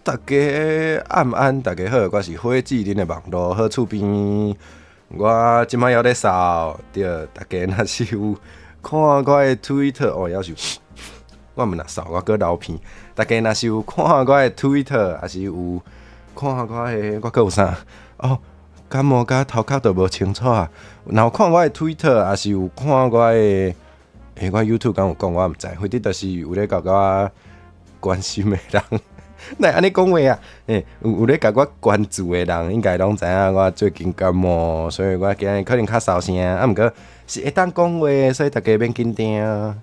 大家暗安，大家好，我是火子恁的網路好厝邊。我這擺猶咧嗽，對，大家若是有看我的 Twitter，哦，猶是我毋若嗽，我閣流鼻。大家若是有看我的 Twitter，抑是有看我的，我閣有啥？哦，感冒佮頭殼都無清楚啊。若有看我的 Twitter，抑是有看我的，我 YouTube 敢有講，我毋知。反正就是有咧共我關心的人。哪會按呢講話啊？有咧共我關注的人，應該攏知影我最近感冒，所以我今日可能較嗽聲。啊，毋過是會當講話，所以大家免緊張。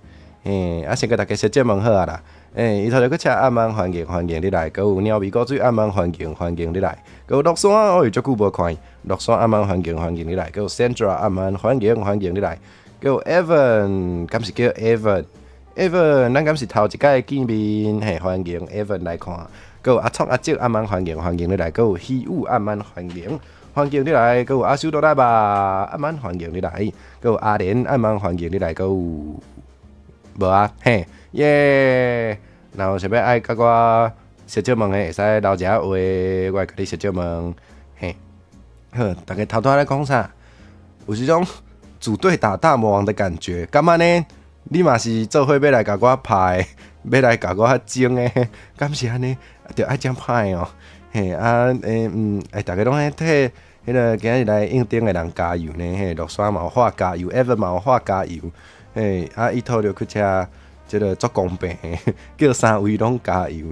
啊，先共大家小姐問好啊啦。伊頭就閣車暗晚歡迎歡迎你來，閣有鳥味古水暗晚歡迎歡迎你來，閣有樂山，哦，足久無看伊，樂山暗晚歡迎歡迎你來，閣有 Sandra 暗晚歡迎歡迎你來，閣有 Evan，敢是叫 Evan？Evan，咱敢是頭一擺見面，嘿，歡迎 Evan 來看。閣有阿聰阿叔暗晚歡迎歡迎你來，閣有希武暗晚歡迎歡迎你來，閣有阿修多來吧，暗晚歡迎你來，閣有阿蓮暗晚歡迎你來，閣有無啊？嘿，耶！若有啥物愛共我相借問的，會使留一下話，我會共你相借問。嘿，好，大家頭拄仔咧講啥？有這種組隊打大魔王的感覺，感覺呢？你嘛是做伙欲來共我拍的，欲來共我爭的，敢是按呢？著愛這樣拍哦。嘿啊，大家攏咧替彼个今日來應徵的人加油呢。嘿，樂山嘛有喊加油，Evan 嘛有喊加油。嘿，啊，伊套著去車這个足公平，叫三位攏加油。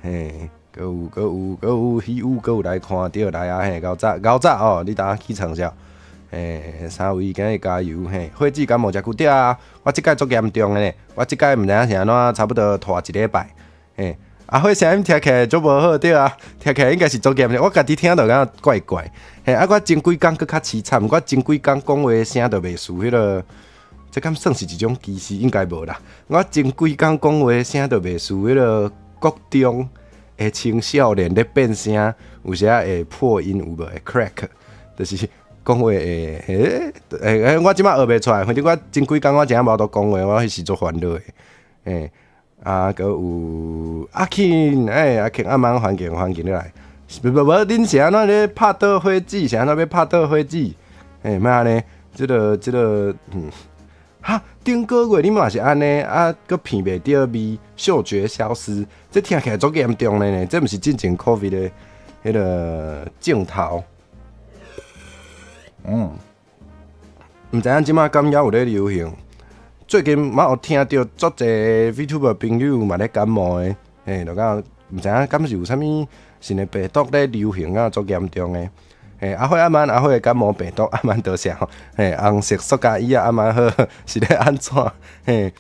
嘿，閣有閣有閣有喜有閣有來看著來啊！嘿，𠢕早𠢕早哦，你當起床啥？嘿，三位今日加油嘿！火子感冒誠久對啊，我這擺足嚴重的呢，我這擺毋知影是按怎，差不多拖一禮拜。嘿，阿火聲音聽起來足無好對啊，聽起來應該是足嚴重，我家己聽著感覺怪怪。嘿，啊，我前幾工閣較悽慘，我前幾工講話聲都袂輸彼个，這敢算是一種歧視？應該無啦。我前幾工講話聲都袂輸彼个國中的青少年咧變聲，有時仔會破音有無？會 crack，就是講話會，我這擺學袂出來，反正我前幾工我真正無法度講話，我彼時足煩惱的。嘿，啊，閣有阿慶，阿慶暗晚歡迎歡迎你來。無無無，恁是按怎咧拍倒火子？是按怎欲拍倒火子？嘿，欲按呢？這个，哈，頂個月你嘛是按呢？啊，閣鼻袂著味，嗅覺消失，這聽起來足嚴重的呢。這毋是進前 COVID 的彼个症頭。毋知影這擺敢猶有咧流行。最近嘛有聽著足濟 VTuber 朋友嘛咧感冒的，嘿，就講毋知影敢是有啥物新的病毒咧流行啊，足嚴重的。嘿，阿火阿曼阿火的感冒病毒阿曼多謝吼，嘿，紅色塑膠椅仔阿曼好，是咧按怎？嘿，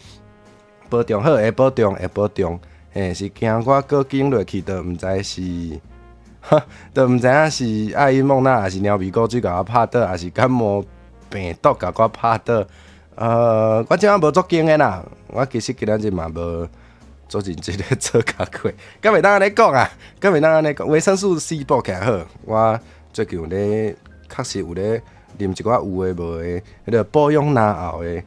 保重好，會保重，會保重。嘿，是驚我閣經落去，就毋知是，哈，就毋知影是愛因夢娜，抑是貓味古水共我拍倒，抑是感冒病毒共我拍倒。我這擺無足驚的啦，我其實今仔日嘛無做認真咧做工課，敢會當按呢講啊？敢會當按呢講？維生素 C 補起來好，我最近有咧，確實有咧啉一寡有的無的，彼个保養嚨喉的，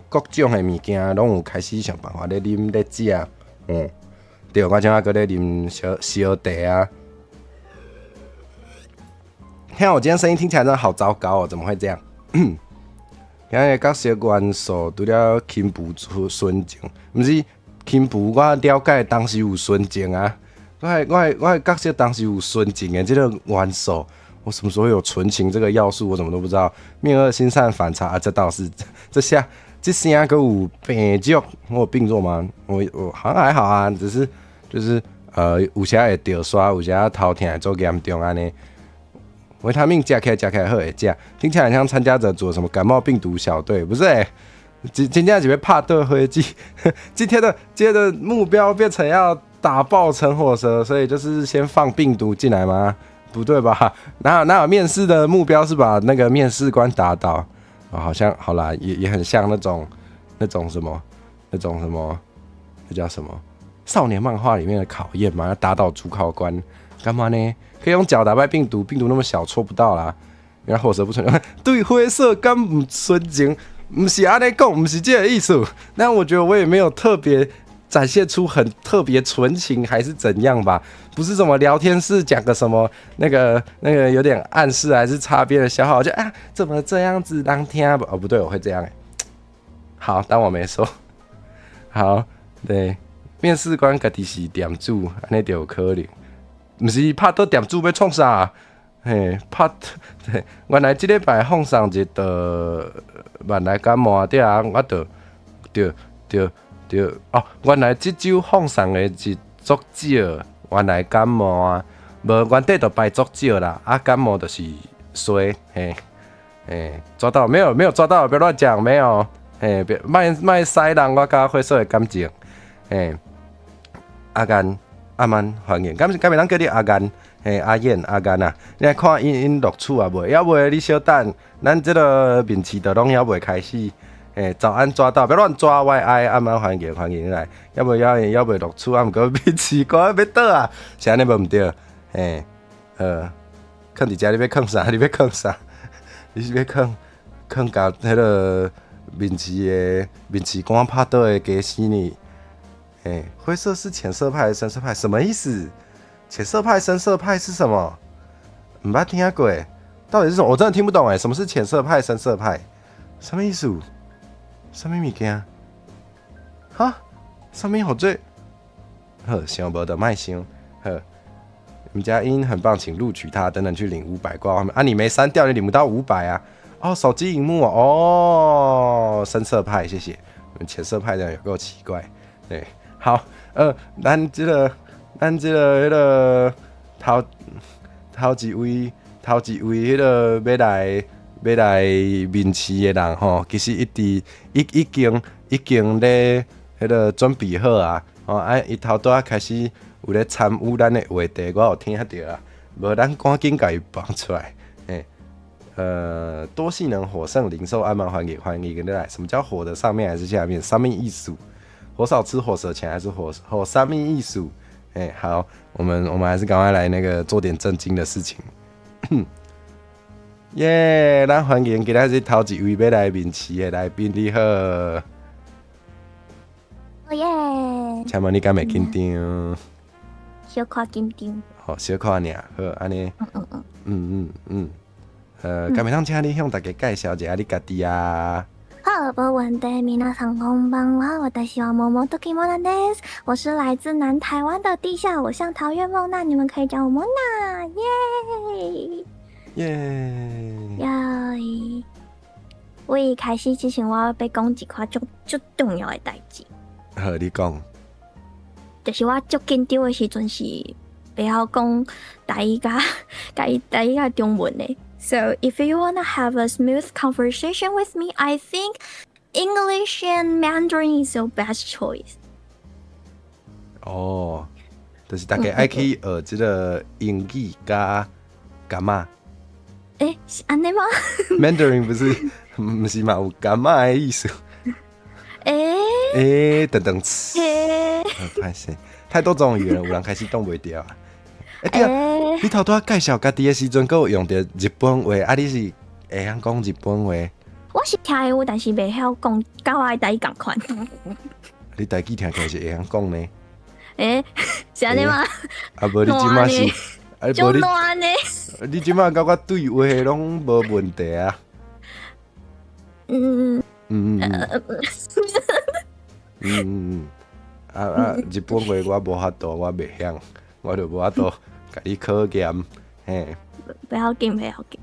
各種的物件攏有開始想辦法咧啉咧食，對，我這擺閣咧啉燒燒茶啊。聽我今天聲音聽起來真的好糟糕哦，怎麼會這樣？今日角色元素除了輕浮純情，毋是輕浮，我了解當時有純情啊。我的角色當時有純情的這個元素，我什麼時候有純情這個要素？我怎麼都不知道。面惡心善反差啊，這倒是這下這聲閣有病弱，我有病弱嗎？我好像還好啊，只是就是有時會著沙，有時頭疼會足嚴重按呢。維他命食起來食起來好會食，聽起來很像參加者組什麼感冒病毒小隊，不是欸？今天是欲拍倒火子，今天的目標變成要打爆陳火蛇，所以就是先放病毒進來嗎？不對吧？哪有面試的目標是把那個面試官打倒？哦，好像好啦，也很像那種什麼那種什麼，那叫什麼少年漫畫裡面的考驗嘛？要打倒主考官，幹嘛呢？可以用腳打敗病毒，病毒那麼小，戳不到啦。原來火蛇不純，對灰色敢毋純情，毋是按呢講，毋是這個意思。但我覺得我也沒有特別展現出很特別純情還是怎樣吧？不是什麼聊天室講個什麼那個有點暗示還是擦邊的笑話，我就啊怎麼這樣子當聽不？哦不對，我會這樣欸。好，當我沒說。好，對，面試官家己是店主，按呢就有可能。毋是拍桌店主欲創啥？嘿，拍原來這禮拜放送日就萬來感冒對啊，我就對對對哦，原來這週放送的日足少，原來感冒啊，無原底就排足少啦，啊感冒就是衰，嘿，嘿，抓到沒有？沒有抓到，別亂講，沒有，嘿，別莫莫使人我佮火說的感情，嘿，阿干阿曼歡迎，敢敢會當叫你阿干？嘿，阿燕阿干啊，你來看𪜶𪜶錄取啊未？猶未，你小等，咱這个面試就攏猶未開始。嘿，早安抓到，別亂抓，我愛阿曼歡迎歡迎你來，猶未猶猶未錄取啊，毋過面試官欲倒啊，是按呢無毋對？嘿，囥佇遮你欲囥啥？你欲囥啥？你是欲囥囥共彼个面試的面試官拍桌的家私呢？嘿，灰色是淺色派還是深色派？什麼意思？淺色派、深色派是什麼？毋捌聽過，到底是什麼？我真的聽不懂哎，什麼是淺色派、深色派？什麼意思？啥物物件？哈？啥物號做？好，想無就莫想。好，你們家音很棒，請錄取他，等等去領500掛。啊，你沒刪掉，你領不到500啊。哦，手機螢幕哦，深色派，謝謝。淺色派這樣有夠奇怪。對，好，咱這个，咱這个彼个頭頭一位，頭一位彼个欲來面試的人吼，其實一直已已經已經咧彼个準備好啊，吼啊，伊頭拄仔開始有咧參與咱的話題，我有聽著啊，無咱趕緊共伊放出來，嘿，多性能火聖零售按摩歡迎歡迎跟你來，什麼叫火的上面還是下面？啥物意思？火少吃火蛇錢還是火火啥物意思？哎，好，我們還是趕快來那個做點正經的事情。耶，咱歡迎今仔日頭一位欲來面試的來賓，你好。哦耶！請問你敢會緊張？小可緊張。好，小可爾，好，按呢。嗯嗯嗯。敢會當請你向大家介紹一下你家己啊？好，無問題。皆さんこんばんは，私は桃時モナです。我是來自南台灣的地下偶像桃月夢娜，你們可以叫我莫娜，耶耶耶！我一開始之前，我欲講一款足足重要的代誌。好，你講。就是我足緊張的時陣是袂曉講台語佮佮台語佮中文的。So if you wanna have a smooth conversation with me, I think English and Mandarin is your best choice. 哦，就是大家愛去學這个英語佮柑仔。欸，是按呢嗎？Mandarin 不是毋是嘛有柑仔的意思？欸欸，等等，歹勢，太多種語言，有人開始擋袂牢啊。欸對啊，你頭拄仔介紹家己的時陣，閣有用著日本話，啊，你是會曉講日本話？我是聽會有，但是袂曉講，佮我的台語仝款。你台語聽起來是會曉講呢？欸，是按呢嗎？啊，無你這馬是，啊，無你，你這馬佮我對話攏無問題啊。嗯嗯嗯嗯嗯嗯，啊啊，日本話我無法度，我袂曉，我就無法度共你考驗，嘿。不要緊，不要緊。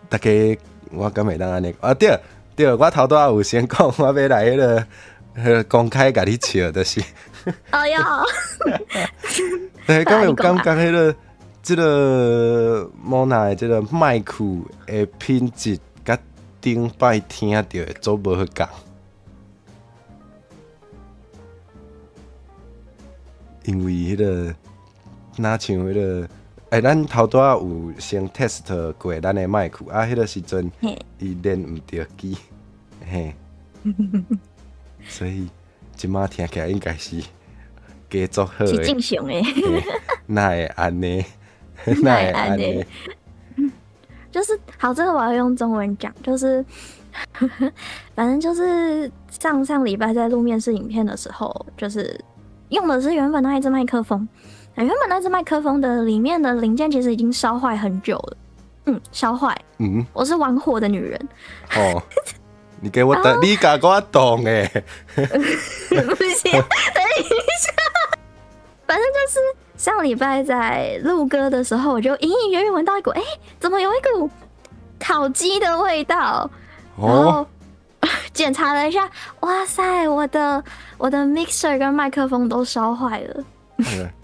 大家，我敢會當按呢？啊對對，我頭拄仔有先講，我欲來彼个彼个公開共你笑，就是。哎喲。對，敢有感覺彼个這个莫娜的這个麥克的品質，佮頂擺聽著的足無仝。因為彼个，若像彼个，欸，咱頭拄仔有先 test 過咱的麥克，啊，彼个時陣伊連毋著機，嘿，所以這馬聽起來應該是加足好的，是正常的。哪會按呢？哪會按呢？就是好，這個我要用中文講，就是反正就是上上禮拜在錄面試影片的時候，就是用的是原本那一支麥克風。原本那支麥克風的裡面的零件其實已經燒壞很久了。嗯，燒壞。我是玩火的女人。哦，你給我等，你共我擋欸。不行，等一下。反正就是上禮拜在錄歌的時候，我就隱隱約約聞到一股，哎，怎麼有一股烤雞的味道？然後檢查了一下，哇塞，我的 mixer 跟麥克風都燒壞了。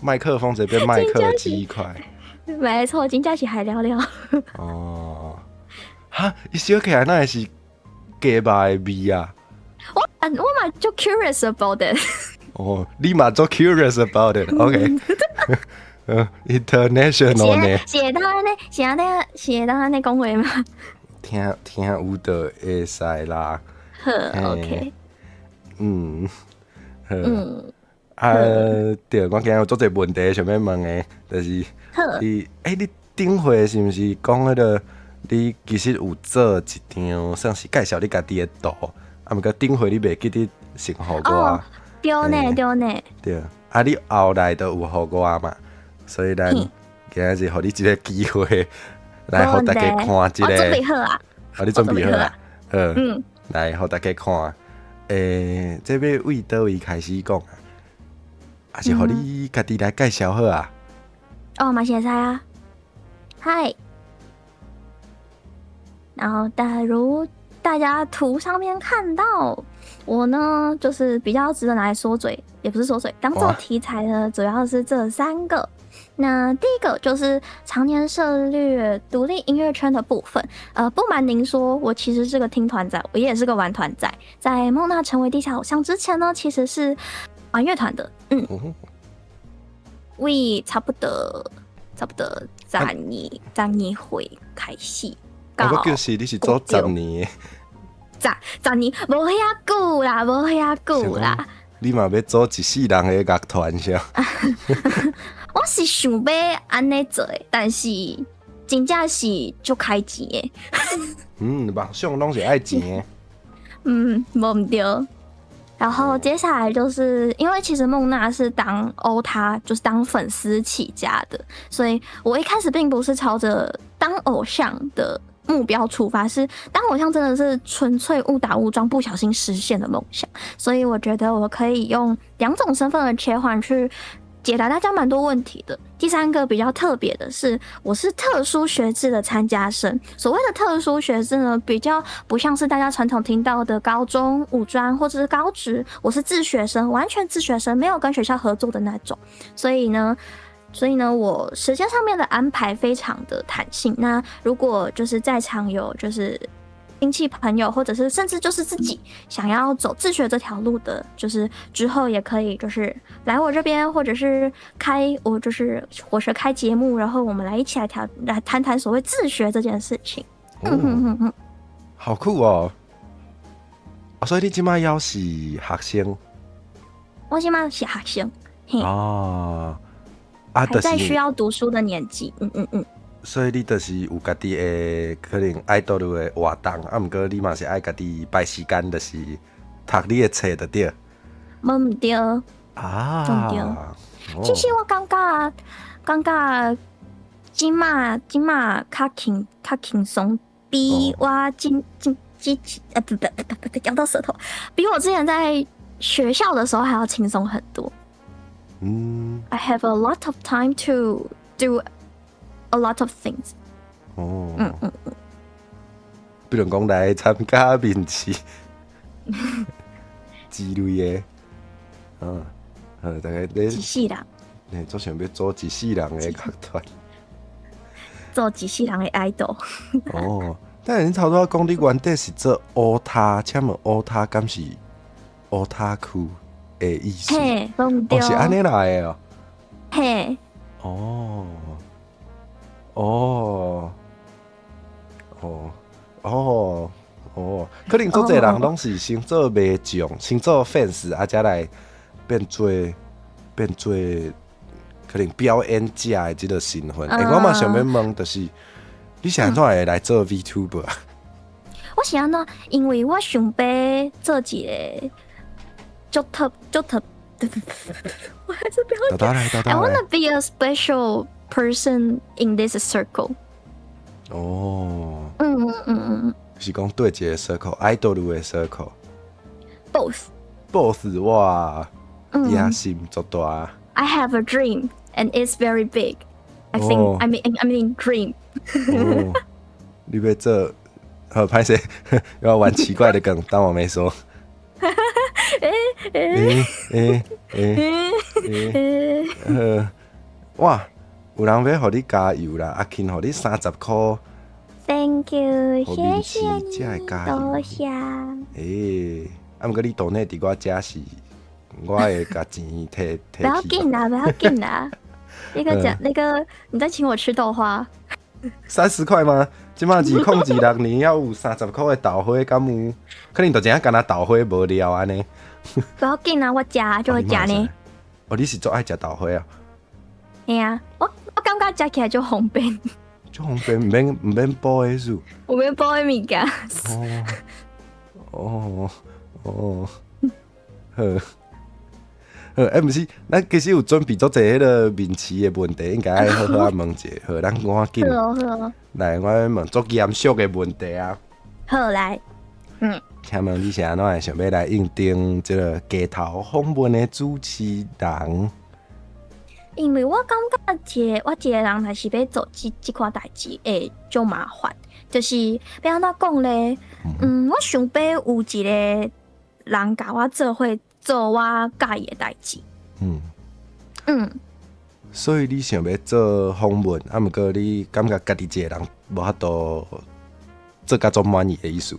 麥克風這邊麥克雞塊。沒錯，真正是害了了。哦，哈，伊燒起來那會是雞肉的味啊？我嘛足 curious about it。哦，你嘛足 curious about it，OK？International 呢？是會當按呢？是按呢？是會當按呢講話嗎？聽聽有就會使啦。好，OK。好。啊，對，我今日有足濟問題想欲問的，就是你，欸，你頂回是毋是講彼個？你其實有做一張算是介紹你家己的圖，啊，毋過頂回你袂記得先予我。對呢，對呢。對，啊，你後來都有予我嘛，所以咱今仔日予你一個機會來予大家看一下。我準備好啊！哦，你準備好啊？好，來予大家看。欸，這欲對佗位開始講啊？還是予你家己來介紹好啊？哦，嘛是會使啊。嗨，然後，但如大家圖上面看到，我呢就是比較值得拿來說嘴，也不是說嘴，當做題材的主要是這三個。那第一個就是常年涉獵獨立音樂圈的部分。不瞞您說，我其實是個聽團仔，我也是個玩團仔。在夢娜成為地下偶像之前呢，其實是玩樂團的。嗯，為差不多十二歲開始。我就是你是做十年。十年無遐久啦，無遐久啦。你嘛欲組一世人的樂團是？我是想欲按呢做的，但是真正是足開錢的。嗯，夢想攏是愛錢的。嗯，無毋對。然後接下來就是因為其實夢娜是當歐他，就是當粉絲起家的，所以我一開始並不是朝着當偶像的目標出發，是當偶像真的是純粹誤打誤撞不小心實現的夢想，所以我覺得我可以用兩種身份的切換去解答大家蠻多問題的。第三個比較特別的是，我是特殊學制的參加生。所謂的特殊學制呢，比較不像是大家傳統聽到的高中、五專或者是高職，我是自學生，完全自學生，沒有跟學校合作的那種。所以呢，我時間上面的安排非常的彈性。那如果就是在場有就是親戚朋友，或者是甚至就是自己想要走自學這條路的，就是之後也可以就是來我這邊，或者是開我就是火蛇開節目，然後我們來一起來調來談談所謂自學這件事情。嗯哼哼哼，好酷哦！啊，所以你這擺猶是學生？我這擺是學生。哦，啊，還在需要讀書的年紀。嗯嗯嗯。所以你就是有家己的可能愛倒入的活動，啊，毋過你嘛是愛家己排時間，就是讀你的冊就對。無毋對。啊。無對。其實我感覺這馬較輕鬆，比我真真之不不不不咬到舌頭，比我之前在學校的時候還要輕鬆很多。I have a lot of time to do a lot of things。哦，比如講來參加面試之類的，嗯，好，大概你一世人，你足想欲組一世人的樂團，做一世人的 idol。哦，但是你頭拄仔講你原底是做オタ，請問オタ敢是オタク的意思？嘿，無毋對。哦，是按呢來的哦。嘿。哦。哦，哦，哦，哦，可能足濟人攏是先做迷眾，先做 fans，啊，才來變做可能表演者的這個身份。欸，我嘛想欲問，就是你是按怎會來做 VTuber 啊？我我是按怎？因為我想欲做一个足特足特，我還是不要豆豆來，豆豆 I 來。 wanna be a special person in this circle。哦，是講佗一个 circle，idol 的 circle。，both。 both 哇，野心足大。 I have a dream and it's very big. I think I mean dream. 哦，你欲做，好歹勢，要玩奇怪的梗，當我沒說。欸欸欸欸，哇，有人欲予你加油啦！阿慶予你30箍。 Thank you，予謝謝面試才會你，加油。多謝。欸，啊，毋過你 donate 佇我遮是，我會共錢提提不要去。緊啦，不要緊啦。那個講那個，你在請我吃豆花？ 30塊嗎？這馬2026年還有30箍的豆花，敢有？可能就知影干焦豆花無料按呢。不要緊啊，我食就會食呢。哦，你是足愛食豆花啊？嘿啊，我感覺食起來足方便。足方便，毋免補的意思。毋免補的物件。哦哦哦，好。好，欸，毋是，咱其實有準備足濟彼个面試的問題，應該愛好好仔問者。好，咱趕緊。好好。來，我問足嚴肅的問題啊。好來，嗯。請問你是按怎會想欲來應徵這个街頭訪問的主持人？因為我感覺一个我一个人若是欲做這款代誌，會足麻煩。就是欲按怎講咧？我想欲有一个人共我做伙做我佮意的代誌。所以你想欲做訪問，啊，毋過你感覺家己一个人無法度做甲足滿意的意思？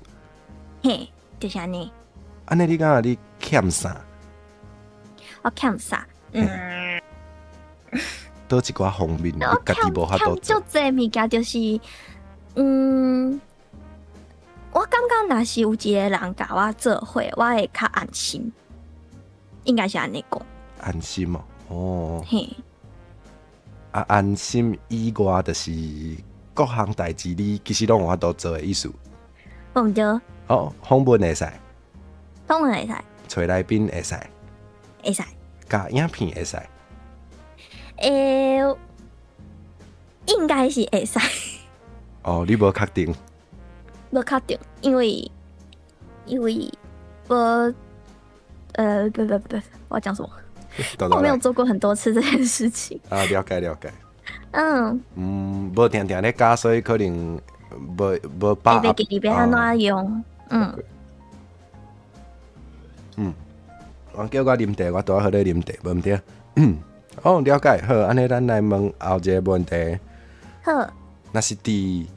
嘿，就是按呢。按呢，你感覺你欠啥？我欠啥？嗯。佗一寡方面，你家己無法度做。足濟物件就是，我感覺若是有一个人共我做伙，我會較安心。應該是按呢講。安心哦，哦。嘿。啊，安心以外，就是各項代誌你其實攏有法度做的意思。毋對。哦，訪問會使。訪問會使。揣來賓會使。會使。共影片會使。欸，應該是會使。哦，你無確定？無確定，因為我，不不不，我要講什麼？我沒有做過很多次這件事情。啊，了解了解。嗯，無定定咧教，所以可能無把握。袂記得欲按怎用。嗯。嗯，人叫我啉茶，我拄仔好咧啉茶，無毋對。哦，了解。好，按呢咱來問後一个問題。好。若是佇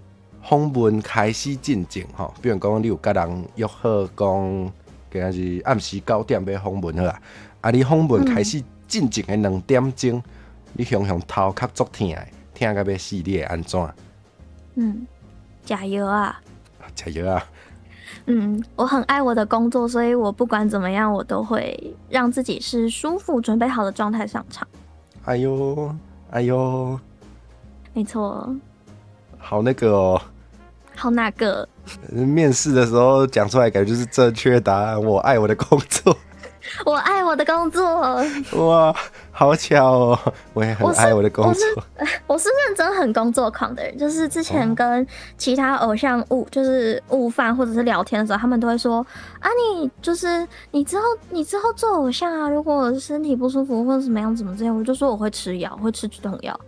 訪問開始進前吼，比如講你有共人約好講，今仔日暗時9點欲訪問好啊。啊，你訪問開始進前的2點鐘，你雄雄頭殼足疼的，疼甲欲死，你會按怎？嗯，食藥啊。食藥啊。嗯，我很愛我的工作，所以我不管怎麼樣，我都會讓自己是舒服、準備好的狀態上場。哎喲，哎喲，沒錯。好那個哦。好哪個？面試的時候講出來，感覺就是正確答案。我愛我的工作。我愛我的工作。哇，好巧哦！我也很愛我的工作。我是認真很工作狂的人，就是之前跟其他偶像就是午飯或者是聊天的時候，他們都會說啊，你就是你之後做偶像啊，如果身體不舒服或者怎麼樣怎麼這樣，我就說我會吃藥，會吃止痛藥。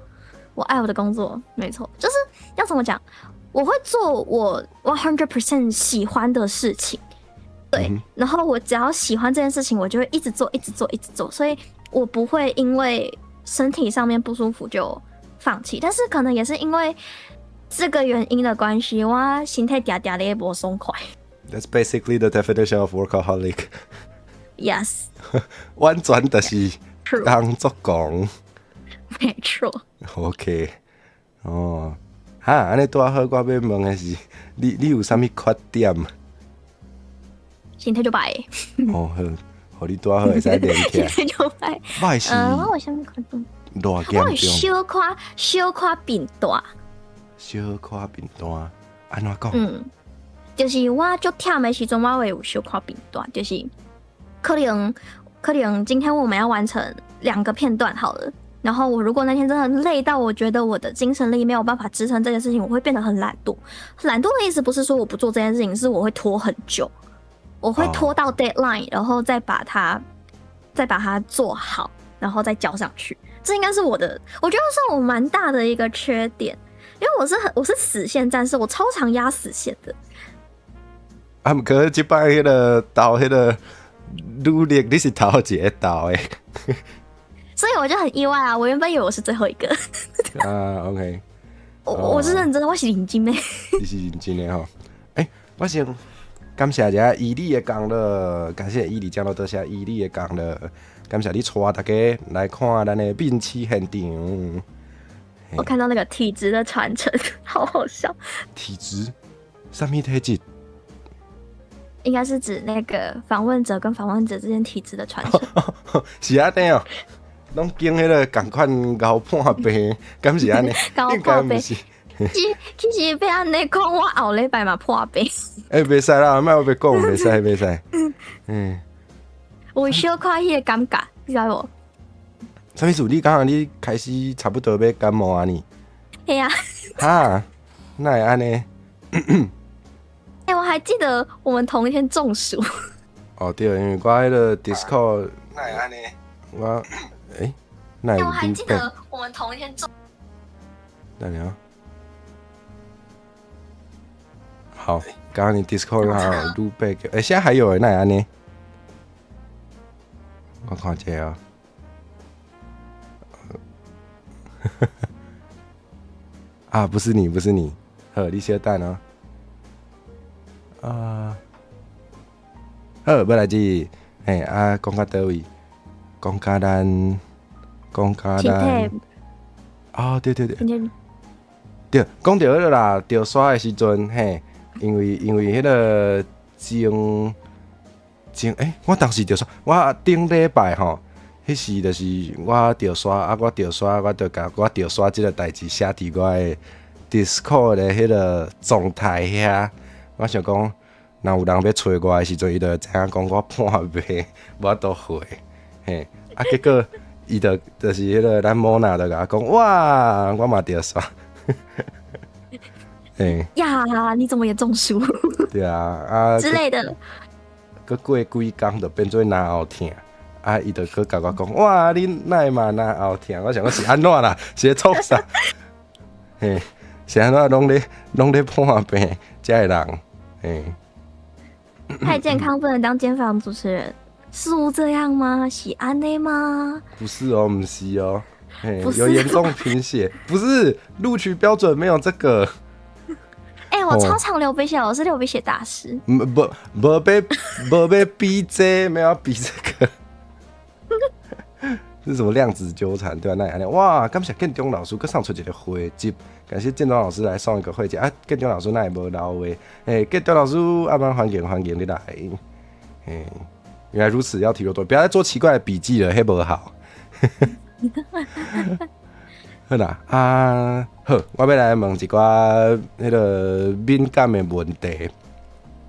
我愛我的工作，沒錯，就是要怎麼講，我會做我 100% 喜歡的事情。對，然後我只要喜歡這件事情，我就會一直做，一直做，一直做，所以我不會因為身體上面不舒服就放棄。但是可能也是因為這個原因的關係，我身體定定咧無爽快。 That's basically the definition of workaholic. Yes. 完全就是工作狂。沒錯。 OK。哦，哈，按呢拄仔好，我欲問的是，你有啥物缺點？身體就歹。哦好，予你拄仔好會使連起來。身體就歹。歹是。我有啥物缺點？偌嚴重？我小可小可貧惰。小可貧惰，按怎講？嗯，就是我足忝的時陣，我會有小可變短，就是可能今天我們要完成兩個片段好了，然後我如果那天真的累到我覺得我的精神力沒有辦法支撐這件事情，我會變得很懶惰。懶惰的意思不是說我不做這件事情，是我會拖很久，我會拖到 deadline，然後再把它做好，然後再交上去。這應該是我的，我覺得是我蠻大的一個缺點，因為我是死線戰士，我超常壓死線的。啊，毋過這擺彼個投彼個履歷，你是頭一个投的，所以我就很意外啊！我原本以為我是最後一個。啊，OK，我是認真的，我是認真的。你是認真的吼？欸，我先感謝一下伊利的功勞，感謝伊利講到多謝伊利的功勞，感謝你帶大家來看咱的面試現場。我看到那個體質的傳承，好好笑。體質？啥物體質？應該是指那個訪問者跟訪問者之間體質的傳承。是按呢哦，攏經彼個仝款𠢕破病，敢是按呢？𠢕破病。其實欲按呢講，我後禮拜嘛破病。欸，袂使啦，莫欲講，袂使袂使。嗯。有小可彼個感覺，你知無？啥物事？你感覺你開始差不多欲感冒啊？你？嘿啊。哈？哪會按呢？欸，我還記得我們同一天中暑。哦對，因為我彼個 Discord，哪會按呢？我欸，哪會我還記得我們同一天中。等下。好，剛剛你 Discord 還有 loopback，欸，現在還有欸，哪會按呢？我看一下啊。啊，不是你，不是你，好，你稍等哦。啊，好，無代誌，嘿，啊，講到佗位？講到咱，講到咱，哦，對對對，對，講著彼個啦，著沙的時陣，嘿，因為彼個前前，欸，我當時著沙，我頂禮拜吼，彼時就是我著沙啊，我著沙，我就共我著沙這個代誌寫佇我的 Discord 的彼個狀態遐。我想講，若有人欲揣我的時陣，伊就會知影講我破病，無法度回，嘿，啊，結果伊就就是彼個咱某娜就共我講，哇，我嘛著沙，嘿，呀，你怎麼也中暑？對啊，啊之類的。閣過幾工就變做嚨喉疼，啊，伊就閣共我講，哇，你哪會嘛嚨喉疼？我想講是按怎啦？是咧創啥？嘿，是按怎攏咧破病，遮的人。欸，太健康不能當監訪主持人，是這樣嗎？是按呢嗎？不是哦，毋是哦，欸，有嚴重貧血，不是錄取標準沒有這個。欸，我超常流鼻血，我是流鼻血大師。無無欲無欲比這個，沒有比這個。是什麼量子糾纏？對啊，那樣哇，感謝建中老師閣送出一個會籍，感謝建中老師來送一個會籍啊！建中老師哪會無留話？欸，建中老師，阿曼歡迎歡迎你來。欸，原來如此，要體弱多，不要再做奇怪的筆記了，彼無好。好啦，啊好，我欲來問一寡彼個敏感的問題。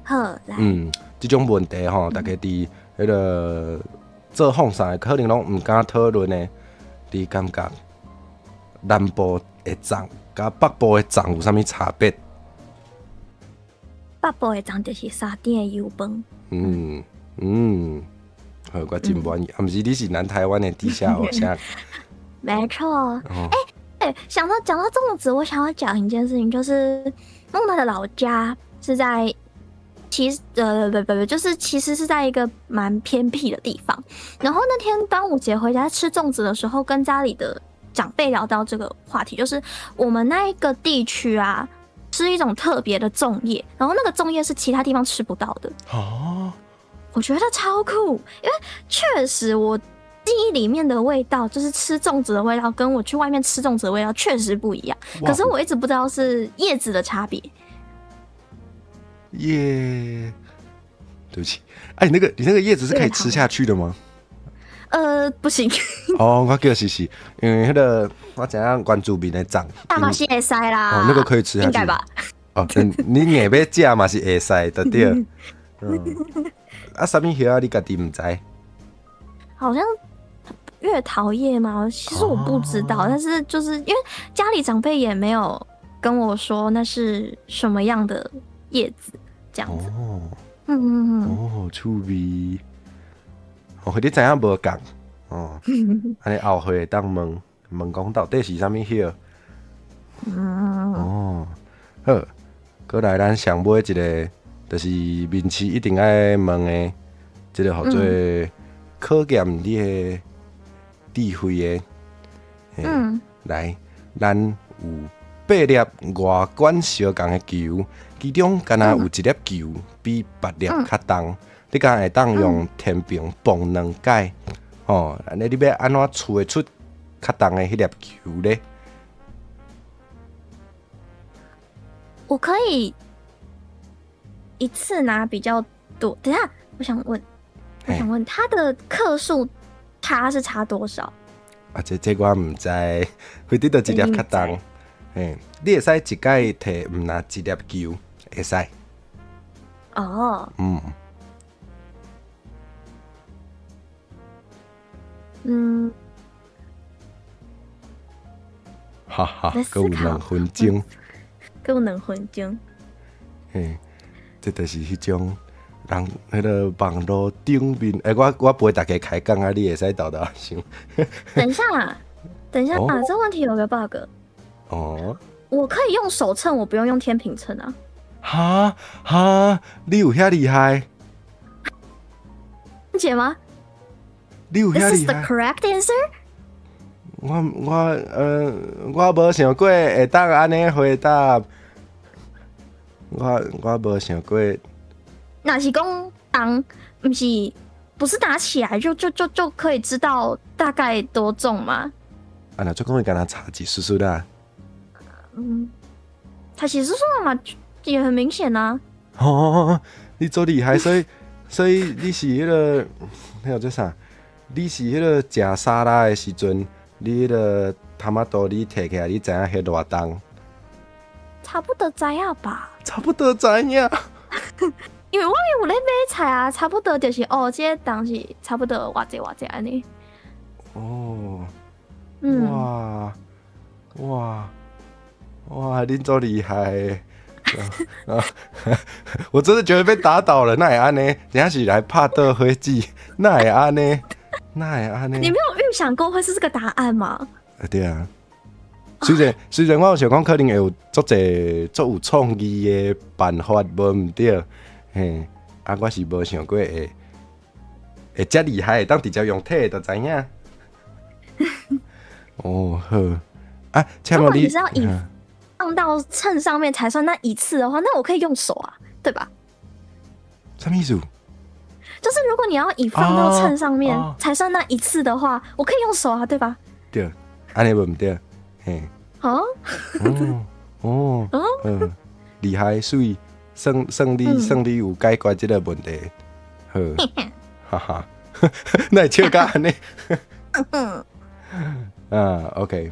好，來。嗯，這種問題吼，大家佇彼個做放送的可能攏毋敢討論的。你感覺南部的粽佮北部的粽有啥物差別？北部的粽就是沙甸的油飯。嗯嗯，好，我真滿意。啊，毋是你是南台灣的地下偶像。沒錯。欸欸，想到講到粽子，我想要講一件事情，就是夢娜的老家是在，其實不不不，就是其實是在一個蠻偏僻的地方。然後那天端午節回家吃粽子的時候，跟家裡的長輩聊到這個話題，就是我們那一個地區啊，吃一種特別的粽葉，然後那個粽葉是其他地方吃不到的。哦，我覺得超酷，因為確實我記憶裡面的味道，就是吃粽子的味道，跟我去外面吃粽子的味道確實不一樣。可是我一直不知道是葉子的差別。耶，對不起，哎，你那個葉子是可以吃下去的嗎？不行。哦，我叫是因為彼個我知影原住民的粽，大馬是會使啦。哦，那個可以吃下去，應該吧？哦，你硬欲食嘛是會使的對。嗯，啊，啥物葉啊？你家己毋知？好像月桃葉嗎？其實我不知道，但是就是因為家裡長輩也沒有跟我說那是什麼樣的葉子，這樣子。哦，嗯。哦，趣味。哦，你知影無仝？哦，按呢後回會當問問講到底是啥物葉？哦，好，閣來咱上尾一個，就是面試一定愛問的，這個號做考驗你的智慧的。來，咱有八粒外觀相仝的球，其中敢若有一粒球比別粒較重，你敢會當用天平磅兩擺？哦，按呢你欲按怎揣出較重的彼粒球咧？我可以一次拿比較多。等一下，我想問，它的克數差是差多少？啊，這我毋知，反正就一粒較重。嘿，你會使一擺提毋若一粒球，會使。哦。哈哈，閣有2分鐘。閣有2分鐘。嘿，這就是彼種人，彼个網路頂面，欸，我陪大家開講啊，你會使沓沓想。等一下，等一下，這問題有個 bug。哦。我可以用手秤，我不用用天平秤啊。哈哈，你有遐厲害？解嗎？你有遐厲害？This is the correct answer？我無想過會當按呢回答。我無想過。若是講重，毋是，不是拿起來就可以知道大概多重嗎？啊，若做講會敢若差一絲絲啦。嗯，他其實說嘛，也很明顯啊。哦，你做厲害，所以你是彼个，彼個叫啥？你是彼个食沙拉的時陣，你彼个 tomato 你提起來，你知影彼偌重？差不多知影吧。差不多知影。因為我有咧買菜啊，差不多就是哦，這個重是差不多偌濟偌濟按呢。哦。哇哇哇！恁做厲害。我真的覺得被打倒了，哪會按呢？等下是來拍倒火箭，哪會按呢？哪會按呢？你沒有預想過會是這個答案嗎？對啊。雖然我有想講可能會有足濟足有創意的辦法，無毋對，嘿，啊，我是無想過會遮厲害，會當直接用體的就知影。哦，好，啊，請問你如果你是要以放到秤上面才算那一次的話，那我可以用手啊，對吧？什麼意思？就是如果你要以放到秤上面才算那一次的話，我可以用手啊，對吧？對，按呢無毋對，嘿。哦，哦，哦，嗯，厲害，媠，算你有解決這個問題，好，哈哈，哪會笑甲按呢？啊，OK，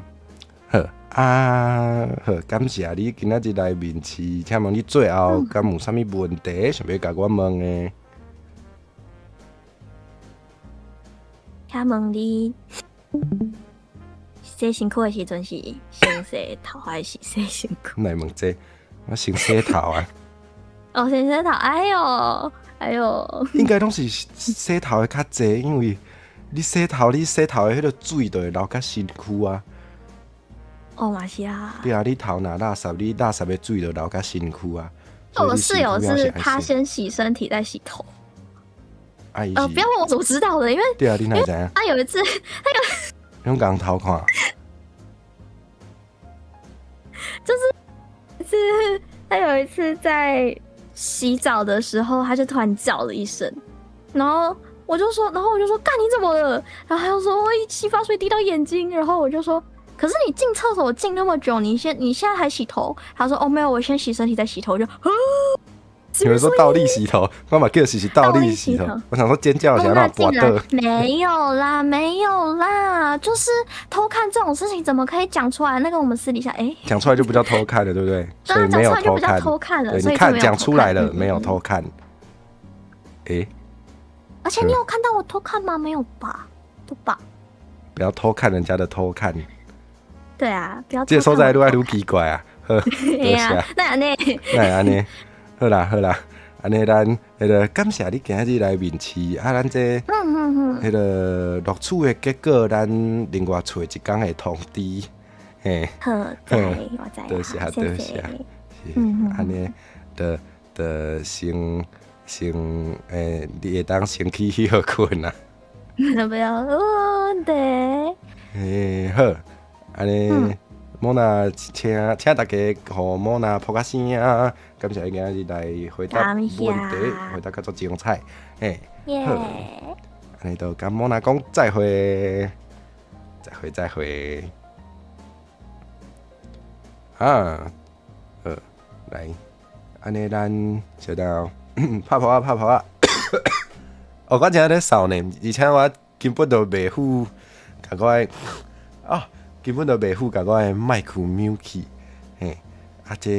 好，啊，好，感謝你今仔日來面試，請問你最後敢有啥物問題想欲共我問的？請問你洗身軀的時陣是先洗頭還是洗身軀？哪會問這個？我先洗頭啊！哦，先洗頭，哎喲，哎喲，應該攏是洗頭的較濟，因為你洗頭的彼个水就會流較身軀啊。哦，嘛是啊。對啊，你頭若垃圾，你垃圾的水就流較身軀啊。我室友是他先洗身體再洗頭。啊，不要問我怎麼知道的，因為對啊，你哪會知影？他有一次，他有用共偷看，就是他有一次在洗澡的時候，他就突然叫了一聲，然後我就說，幹你怎麼了？然後他就說我洗髮水滴到眼睛，然後我就說，可是你進廁所進那麼久，你現在還洗頭？他說哦沒有，我先洗身體再洗頭。我就啊，你們說倒立洗頭，我嘛叫是倒立洗頭。我想說尖叫一下，那進來沒有啦，沒有啦，就是偷看這種事情怎麼可以講出來？那個我們私底下哎，講出來就不叫偷看了，對不對？所以沒有偷看，偷看了。對，你看講出來了，沒有偷看。哎，而且你有看到我偷看嗎？沒有吧？對吧？不要偷看人家的偷看。對啊，不要。這個所在愈來愈奇怪啊！好，多謝。哪會按呢？哪會按呢？好啦好啦，按呢咱彼个感謝你今日來面試啊，咱這彼个錄取的結果，咱另外揣一工會通知。嘿，好，知我知。多謝多謝，是按呢，就就先先欸，你會當先去歇睏啊。不要問題。欸，好，按呢。莫娜，請請大家予莫娜拍個聲啊！感謝伊今日來回答問題，回答較足精彩。嘿，好，按呢就共莫娜講再會，再會再會。啊，好，來，按呢咱小等拍噗仔拍噗仔。哦，我正咧嗽呢，而且我根本就袂赴共我的啊。根本就袂赴共我的麥克 mute 去，嘿，啊這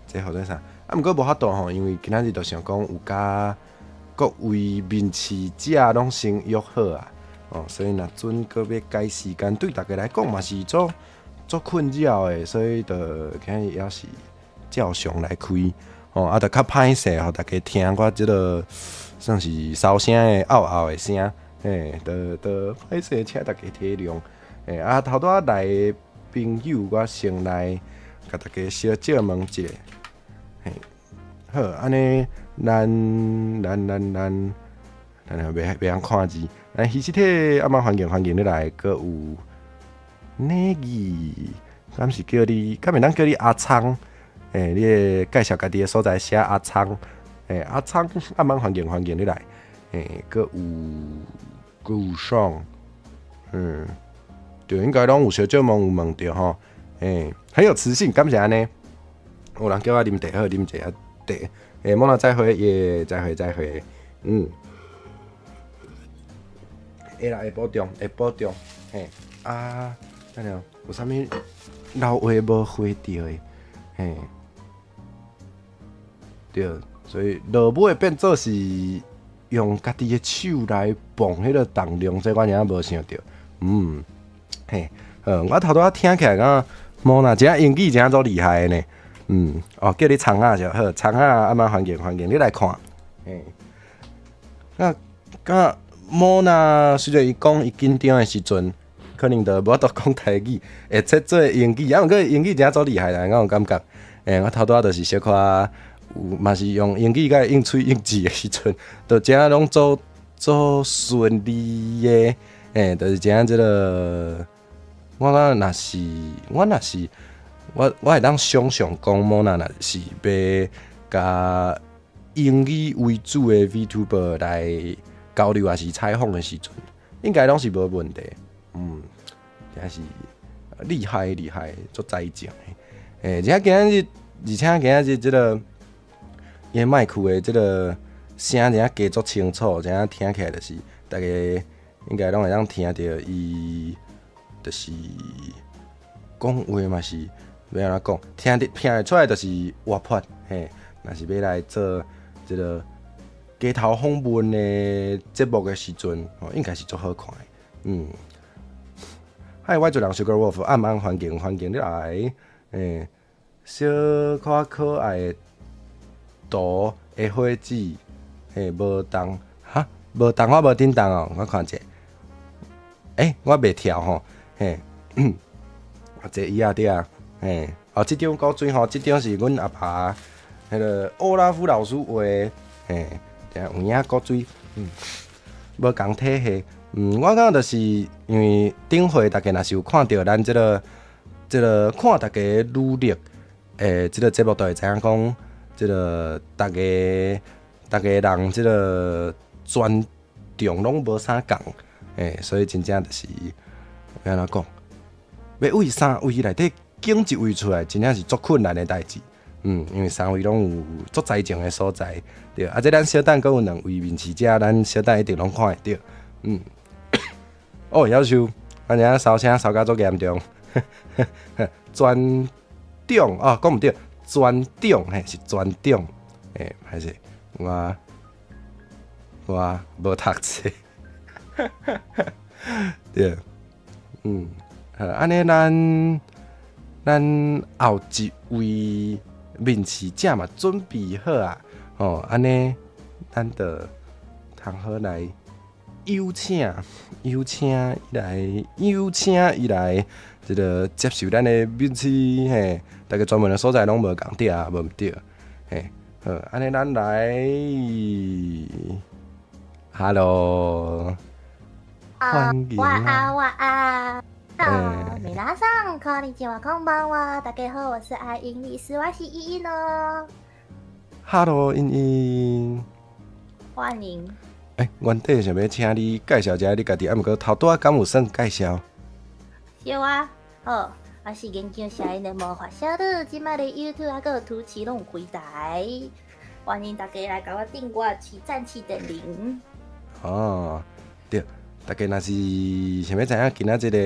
這號做啥？啊，毋過無法度吼，因為今仔日就想講有佮各位面試者攏先約好啊，哦，所以若準閣欲改時間，對大家來講嘛是足足困擾的，所以就今日猶是照常來開，吼，啊，就較歹勢，予大家聽我這个算是嗽聲的嗷嗷的聲，嘿，就就歹勢，請大家體諒。欸，啊，頭拄仔來的朋友，我先來共大家小借問一下，嘿，好，按呢，咱咱咱咱，咱袂袂曉看字，咱彼時體啊，歡迎歡迎你來，閣有哪個？敢是叫你？敢會當叫你阿聰？欸，你會介紹家己的所在寫阿聰，欸，阿聰，啊，歡迎歡迎你來，欸，閣有閣有上，嗯。對，應該攏有小少問有問著吼，欸，很有磁性，敢是按呢？有人叫我啉茶，好，啉一下茶。欸，莫娜再會，耶，再會再會，嗯。會啦，會保重，會保重，嘿，啊，等下有啥物老話無回著的，嘿，對，所以落尾變做是用家己的手來磅彼个重量，這我爾無想著，嗯。嘿，我頭拄仔聽起來敢莫娜真英語真足厲害的呢。嗯，哦，叫你蒼仔就好，蒼仔啊，嘛歡迎歡迎你來看。嘿，那敢莫娜雖然伊講伊緊張的時陣，可能就無法度講台語，會切做英語，啊，毋過英語真足厲害啦，我有感覺。欸，我頭拄仔就是小可有嘛是用英語共伊應喙應舌的時陣，就真攏足足順利的。欸，就是真這个。我若是我若是我我會當想象講，莫娜若是欲共英語為主的 VTuber 來交流，抑是採訪的時陣，應該攏是無問題。嗯，真是厲害厲害，足才情的。欸，而且今仔日，而且今仔日這个伊的麥克的這个聲，真加足清楚，真聽起來就是大家應該攏會當聽著伊。就是講話嘛是欲按怎講，聽得聽會出來就是活潑嘿。若是欲來做這个街頭訪問的節目的時陣，吼，應該是足好看的。嗯，嗨，我做人 Sugar Wolf，暗暗歡迎歡迎你來，欸，小可可愛的圖的火子，嘿，無動，哈，無動我無叮當哦，我看者，欸，我袂跳吼。嘿，啊，坐椅仔對啊，嘿，哦，這張古錐吼，這張是阮阿爸彼个奧拉夫老師畫的，嘿，有影古錐，嗯，無仝體系，嗯，我感覺就是因為頂回大家若是有看著咱這个這个看大家努力，欸，這个節目就會知影講，這个逐家逐家人這个專長攏無啥仝，欸，所以真正就是欲按怎講，欲為三位內底揀一位出來，真正是足困難的代誌。因為三位攏有足才情的所在，對。啊，這咱小等閣有兩位面試者，咱小等一定攏看會著。哦，夭壽，咱遮燒聲燒甲足嚴重，全長哦，講毋對，全長嘿是全長，欸，歹勢，我無讀冊，對，好，按呢咱後一位面試者嘛準備好啊，吼，按呢咱就通好來邀請伊來這个接受咱的面試，嘿，逐个專門的所在攏無仝對啊，無毋對，嘿，好，按呢咱來，Hello，歡迎晚安，晚安。好，皆さんこんにちは，こんばんは，大家好，我是愛因律師，我是依依呢。 Hello，茵茵，歡迎。欸，原底想欲請你介紹一下你家己，啊，毋過頭拄仔敢有算介紹？是啊，好，我是研究聲音的魔法少女，這擺的 YouTube 啊，閣有 Twitch 攏有開台，歡迎大家來共我訂閱、起讚、起點零。哦，對，大家若是想欲知影今仔這个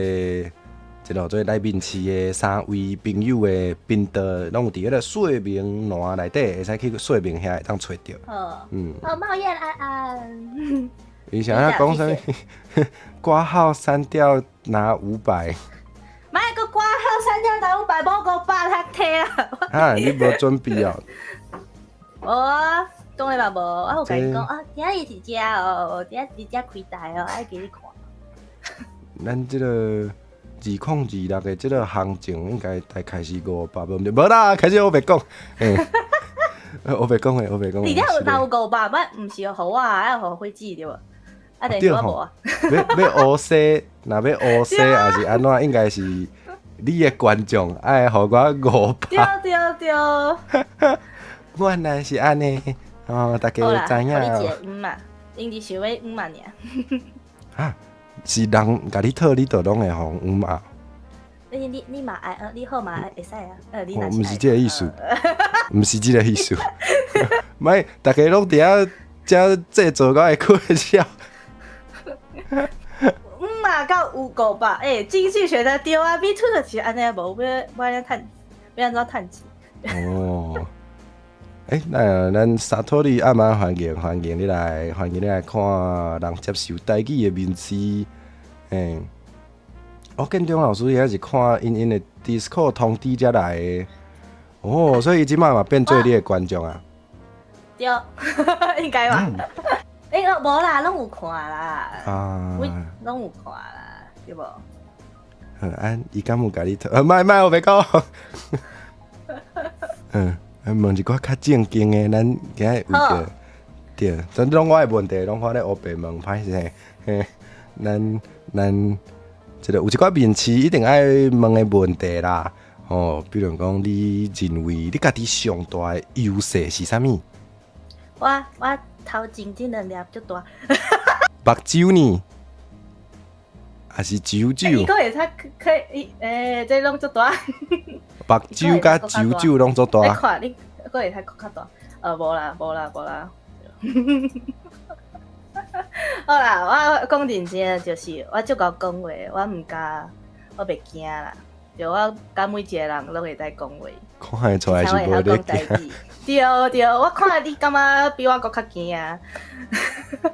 這個做來面試的三位朋友的頻道，攏有佇彼个說明欄內底，會使去說明遐會當揣著。好，好，冒煙安安。伊想欲講啥物？掛號刪掉拿500。莫閣掛號刪掉拿500，無500通提啊！啊，你無準備哦？無啊，當然嘛無，我有共伊講啊，今仔日佇遮哦，今仔佇遮開台哦，愛給你看。咱這个2026的這个行情應該大概是500，無毋對，無啦，開始烏白講，欸，烏白講的，烏白講的。而且有若有500，毋是予我啊，愛予火姊對無？啊，對我無啊。欲烏西，若欲烏西，抑是按怎？應該是你的觀眾愛予我500。對對對。原來是按呢，哦，大家知影。予你一个毋嘛，𪜶只想欲毋嘛爾。啊，是人共你討，你就攏會予毋嘛？你嘛愛，你好嘛會使啊？你毋是這个意思，毋是這个意思。莫，逐家攏佇遐遮製造我的困擾。毋嘛夠有500，欸，經濟學的對啊，比出就是按呢，無欲欲按怎趁，欲按怎趁錢。哦。欸，那咱沙托利暗晚歡迎歡迎你來，歡迎你來看人接受台語的面試。欸，哦，建中老師伊是看𪜶𪜶的 Discord 通知才來的。哦，所以伊這擺嘛變做你的觀眾啊？對，應該吧。欸，無啦，攏有看啦。啊。攏有看啦，對無？好，啊，伊敢有共你討？莫莫，我袂講。問一寡較正經的，咱今日為著對，這攏我的問題，攏我咧烏白問，歹勢。嘿，咱這個有一寡面試一定愛問的問題啦。哦，比如講，你認為你家己上大的優勢是啥物？我頭前這兩粒足大。目睭呢？還是手肘？伊閣會使可以，欸，這攏足大。目睭佮手肘攏足大。你看，你閣會使較大？無啦，無啦，無啦。好啦，我講認真的，就是我足𠢕講話，我毋敢，我袂驚啦。就我佮每一個人攏會使講話。看會出來是無咧驚。對對，我看你感覺比我閣較驚啊。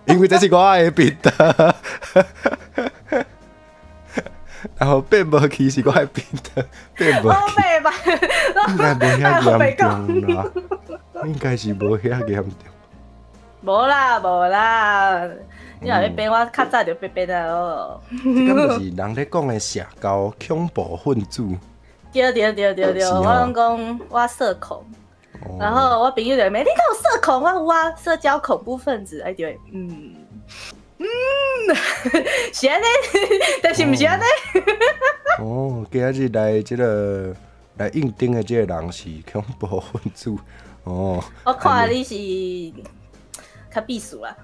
因為這是我的頻道。然後變無去是我的頻道，變無去。應該無遐嚴重啦，應該是無遐嚴重。無啦無啦，你若欲變我較早就變變啊咯。這敢就是人咧講的社交恐怖分子。對對對對對，我攏講我社恐，然後我朋友就問你敢有社恐？我有啊，社交恐怖分子。哎對，是按呢，但是毋是按呢。哦，今仔日來這个來應徵的這個人是恐怖分子。哦，我看你是較避暑啦。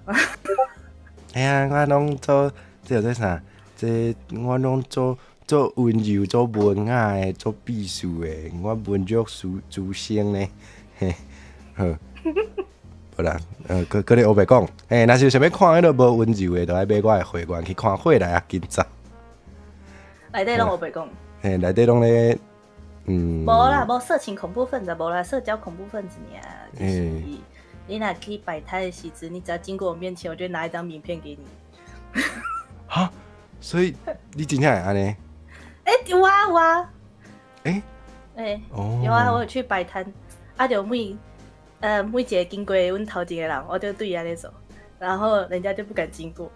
嘿啊，我攏做這個做啥？這我攏做做溫柔、做文雅的、做美術的，我文弱書書生呢，嘿，好，無啦，閣閣咧烏白講，嘿，若是有想欲看彼个無溫柔的，就愛買我的會員去看火來啊，緊走。內底攏烏白講。嘿，內底攏咧，無啦，無色情恐怖分子，無啦，社交恐怖分子爾，就是你若去擺攤的時陣，你只要經過我面前，我就拿一張名片給你。哈，所以你真正會按呢？欸，有啊有啊。欸？欸，有啊，我有去擺攤，啊，就每一個經過阮頭前的人，我就對伊按呢做，然後人家就不敢經過。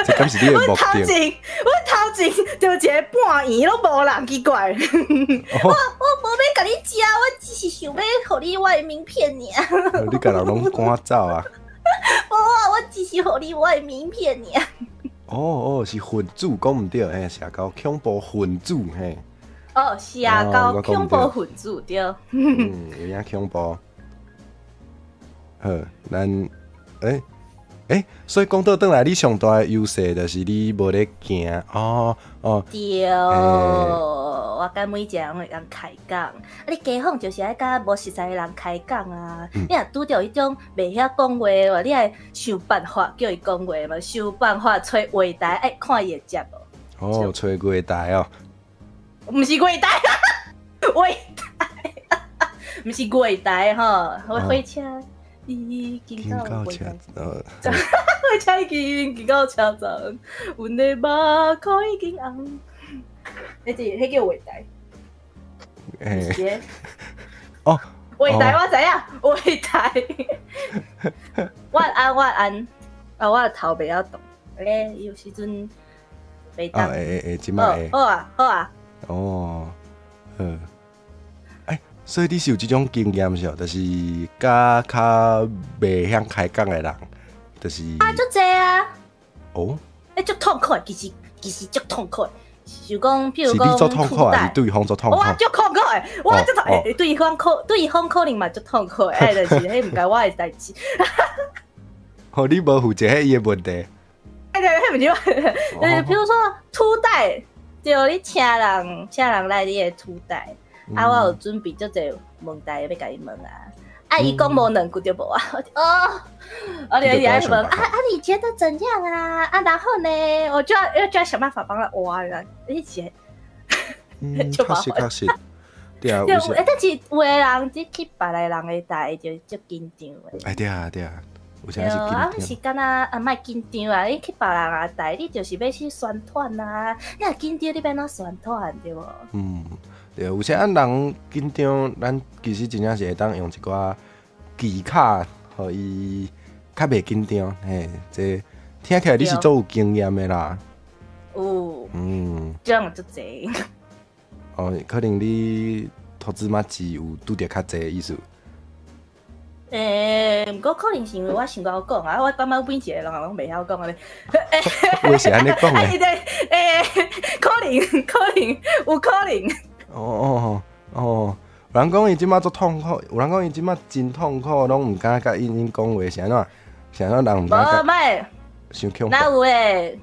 這敢是你的目的？阮頭前就一個半圓攏無人，奇怪。我無欲共你食，我只是想欲予你我的名片爾。你共人攏趕走啊？無啊，我只是予你我的名片爾。哦哦，是分子講毋對，嘿，社交恐怖分子嘿。哦，社交恐怖分子對。嗯，有影恐怖。好，咱欸，所以講倒轉來，你上大的優勢就是你無咧驚哦哦。對，我佮每一個人會當開講。啊，你街訪就是愛佮無熟似的人開講啊。你若拄著彼種袂曉講話，你愛想辦法叫伊講話嘛，想辦法揣話題，愛看伊會接無。哦，揣月台哦。毋是月台，話題，毋是月台吼，火車已經到月台。火車已經到車站，阮的目眶已經紅。彼叫月台。欸。哦。月台我知影，月台。晚安，晚安。啊，我的頭袂曉動。欸，有時陣袂動。啊，會會會，這擺會。好啊，好啊。哦，好。欸，所以你是有這種經驗是？就是佮較袂曉開講的人，就是。啊，足濟啊。哦。欸，足痛苦的，其實足痛苦的。就講，譬如講，是你足痛苦，還是對方足痛苦？我足痛苦的，我足痛，欸，對方可能嘛足痛苦的，欸，就是彼毋關我的代誌。哦，你無負責彼伊的問題。欸，對，彼毋是我，譬如說初代，對，你請人來你的初代，啊，我有準備足濟問題欲共伊問啊，啊，伊講無兩句就無啊，哦，我就一直問啊啊，你覺得怎樣啊？啊，然後呢，我就要想辦法幫他挖啊，一起，嗯，確實確實，對啊，對，欸，但是有的人只去別個人的台就足緊張的。哎，對啊對啊。有啥是對，啊，是敢若啊，莫緊張啊！你去別人的台，你就是欲去宣傳啊。你若緊張，你欲按怎宣傳對無？嗯，對，有時啊，人緊張，咱其實真正是會當用一寡技巧，予伊較袂緊張。嘿，這聽起來你是足有經驗的啦。有。這樣足濟。哦，可能你投資嘛是有拄著較濟意思。欸，毋過可能是因為我想夠講啊，我感覺每一個人攏袂曉講按呢。話是按呢講的。欸，可能可能有可能。哦哦哦，有人講伊這擺足痛苦，有人講伊這擺真痛苦，攏毋敢佮𪜶講話，是按怎？是按怎人毋敢？無莫。傷恐怖。哪有欸？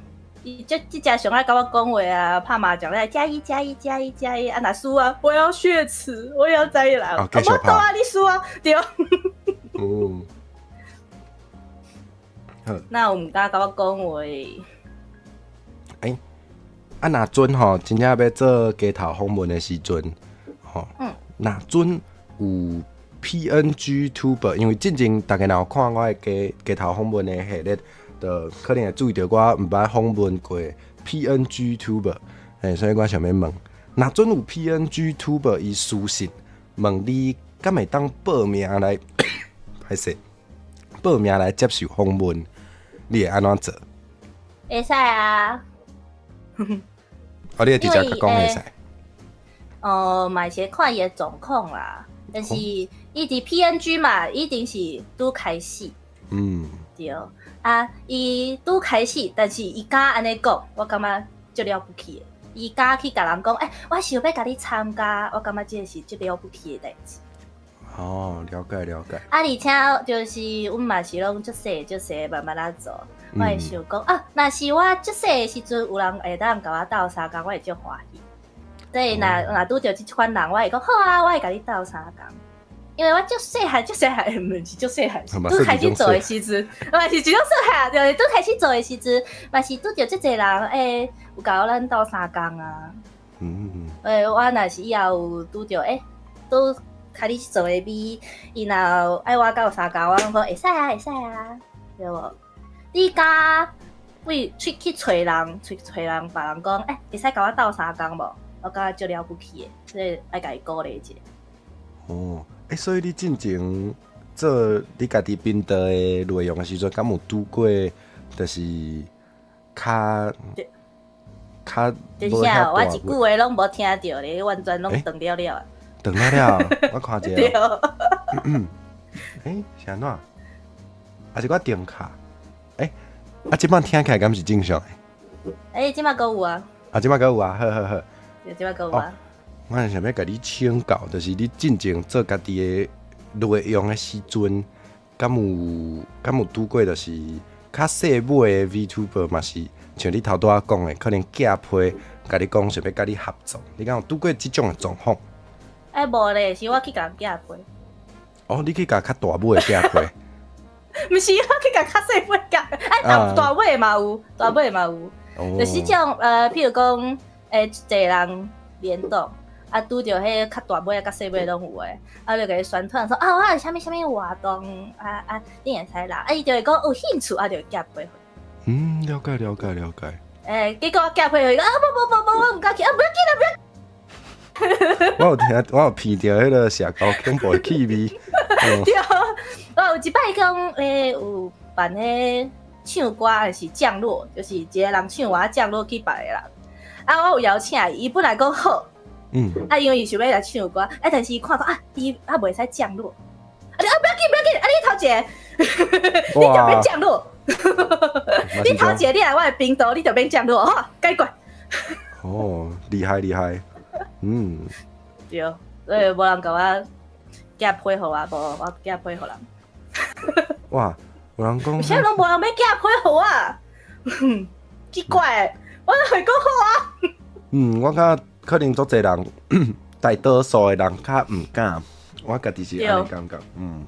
伊這隻上愛佮我講話啊，拍麻將咧，加一加一加一加一，啊若輸啊，我要雪恥，我要再來。哦，繼續拍。啊，你輸啊，對。嗯。好。哪有毋敢佮我講話？欸，啊，若陣吼，真正欲做街頭訪問的時陣，吼，若陣有 PNG Tuber，因為進前大家若有看我的街頭訪問的系列，就可能會注意著我毋捌訪問過 PNG Tuber，欸，所以我想欲問，若陣有 PNG Tuber 伊私訊問你，敢會當報名來，歹勢，報名來接受訪問，你會按怎做？會使啊。哦，你會直接共講會使？哦，嘛是看伊的狀況啦，但是伊佇 PNG 嘛，一定是拄開始。對。啊，伊拄開始，但是伊敢按呢講，我感覺足了不起的。伊敢去共人講，欸，我想欲共你參加，我感覺這個是足了不起的代誌。哦，了解了解。啊，而且就是阮嘛是攏足細足細慢慢仔做。我會想講啊，若是我足細的時陣有人會當共我鬥相共，我會足歡喜。所以若拄著這款人，我會講好啊，我會共你鬥相共。因為我足細漢，足細漢，毋是足細漢，拄開始做的時陣，嘛是這種細漢，就是拄開始做的時陣，嘛是拄著足濟人有共咱鬥相共啊。我若是以後有拄著拄開始做的咪，伊若愛我鬥相共，我攏講會使啊，會使啊，對無？你敢為出去揣人，出揣人，別人講，會使共我鬥相共無？我感覺足了不起的，所以愛共伊鼓勵一下。哦，所以你進前做你家己頻道的內容的時陣，敢有拄過，就是較較就是啥，我一句話攏無聽著咧，完全攏斷了了。斷了了，我看一下。是按怎？還是我電卡？啊，這擺聽起來敢是正常的？這擺閣有啊。啊，這擺閣有啊，好好好。對，這擺閣有啊。我是想欲共你請教，就是你進前做家己的內容的時陣，敢有拄過，就是較細尾的 VTuber 嘛是像你頭拄仔講的，可能寄批共你講想欲共你合作，你敢有拄過這種的狀況？無咧，是我去共人寄批。哦，你去共較大尾的寄批？毋是，我去共較細尾寄，大尾嘛有，大尾嘛有，就是這種譬如講，一濟人聯動。啊，拄著彼較大尾佮細尾攏有的，啊，就共伊宣傳說啊，我有啥物啥物活動，啊啊，你會使來，啊，伊就會講有興趣，啊，就會寄批。嗯，了解了解了解。結果我寄批予伊，啊，無無無無，我毋敢去，啊，不要緊啦，不要。我有聽，我有聞著彼個社交恐怖的氣味。對，我有一擺講，有辦彼唱歌還是降落，就是一個人唱歌降落去別個人，啊，我有邀請伊，伊本來講好。啊，因為伊想欲來唱歌，啊，但是伊看講啊，伊啊袂使降落，啊，你啊不要緊不要緊，啊你頭一個，你就免降落，你頭一個你來我的頻道，你就免降落，吼，解決。哦，厲害厲害，嗯。對，所以無人共我寄批予我，無我寄批予人。哇，有人講。啥攏無人欲寄批予我？奇怪，我會講好啊。嗯，我感覺可能足濟人，大多數的人較毋敢，我家己是按呢感覺，嗯。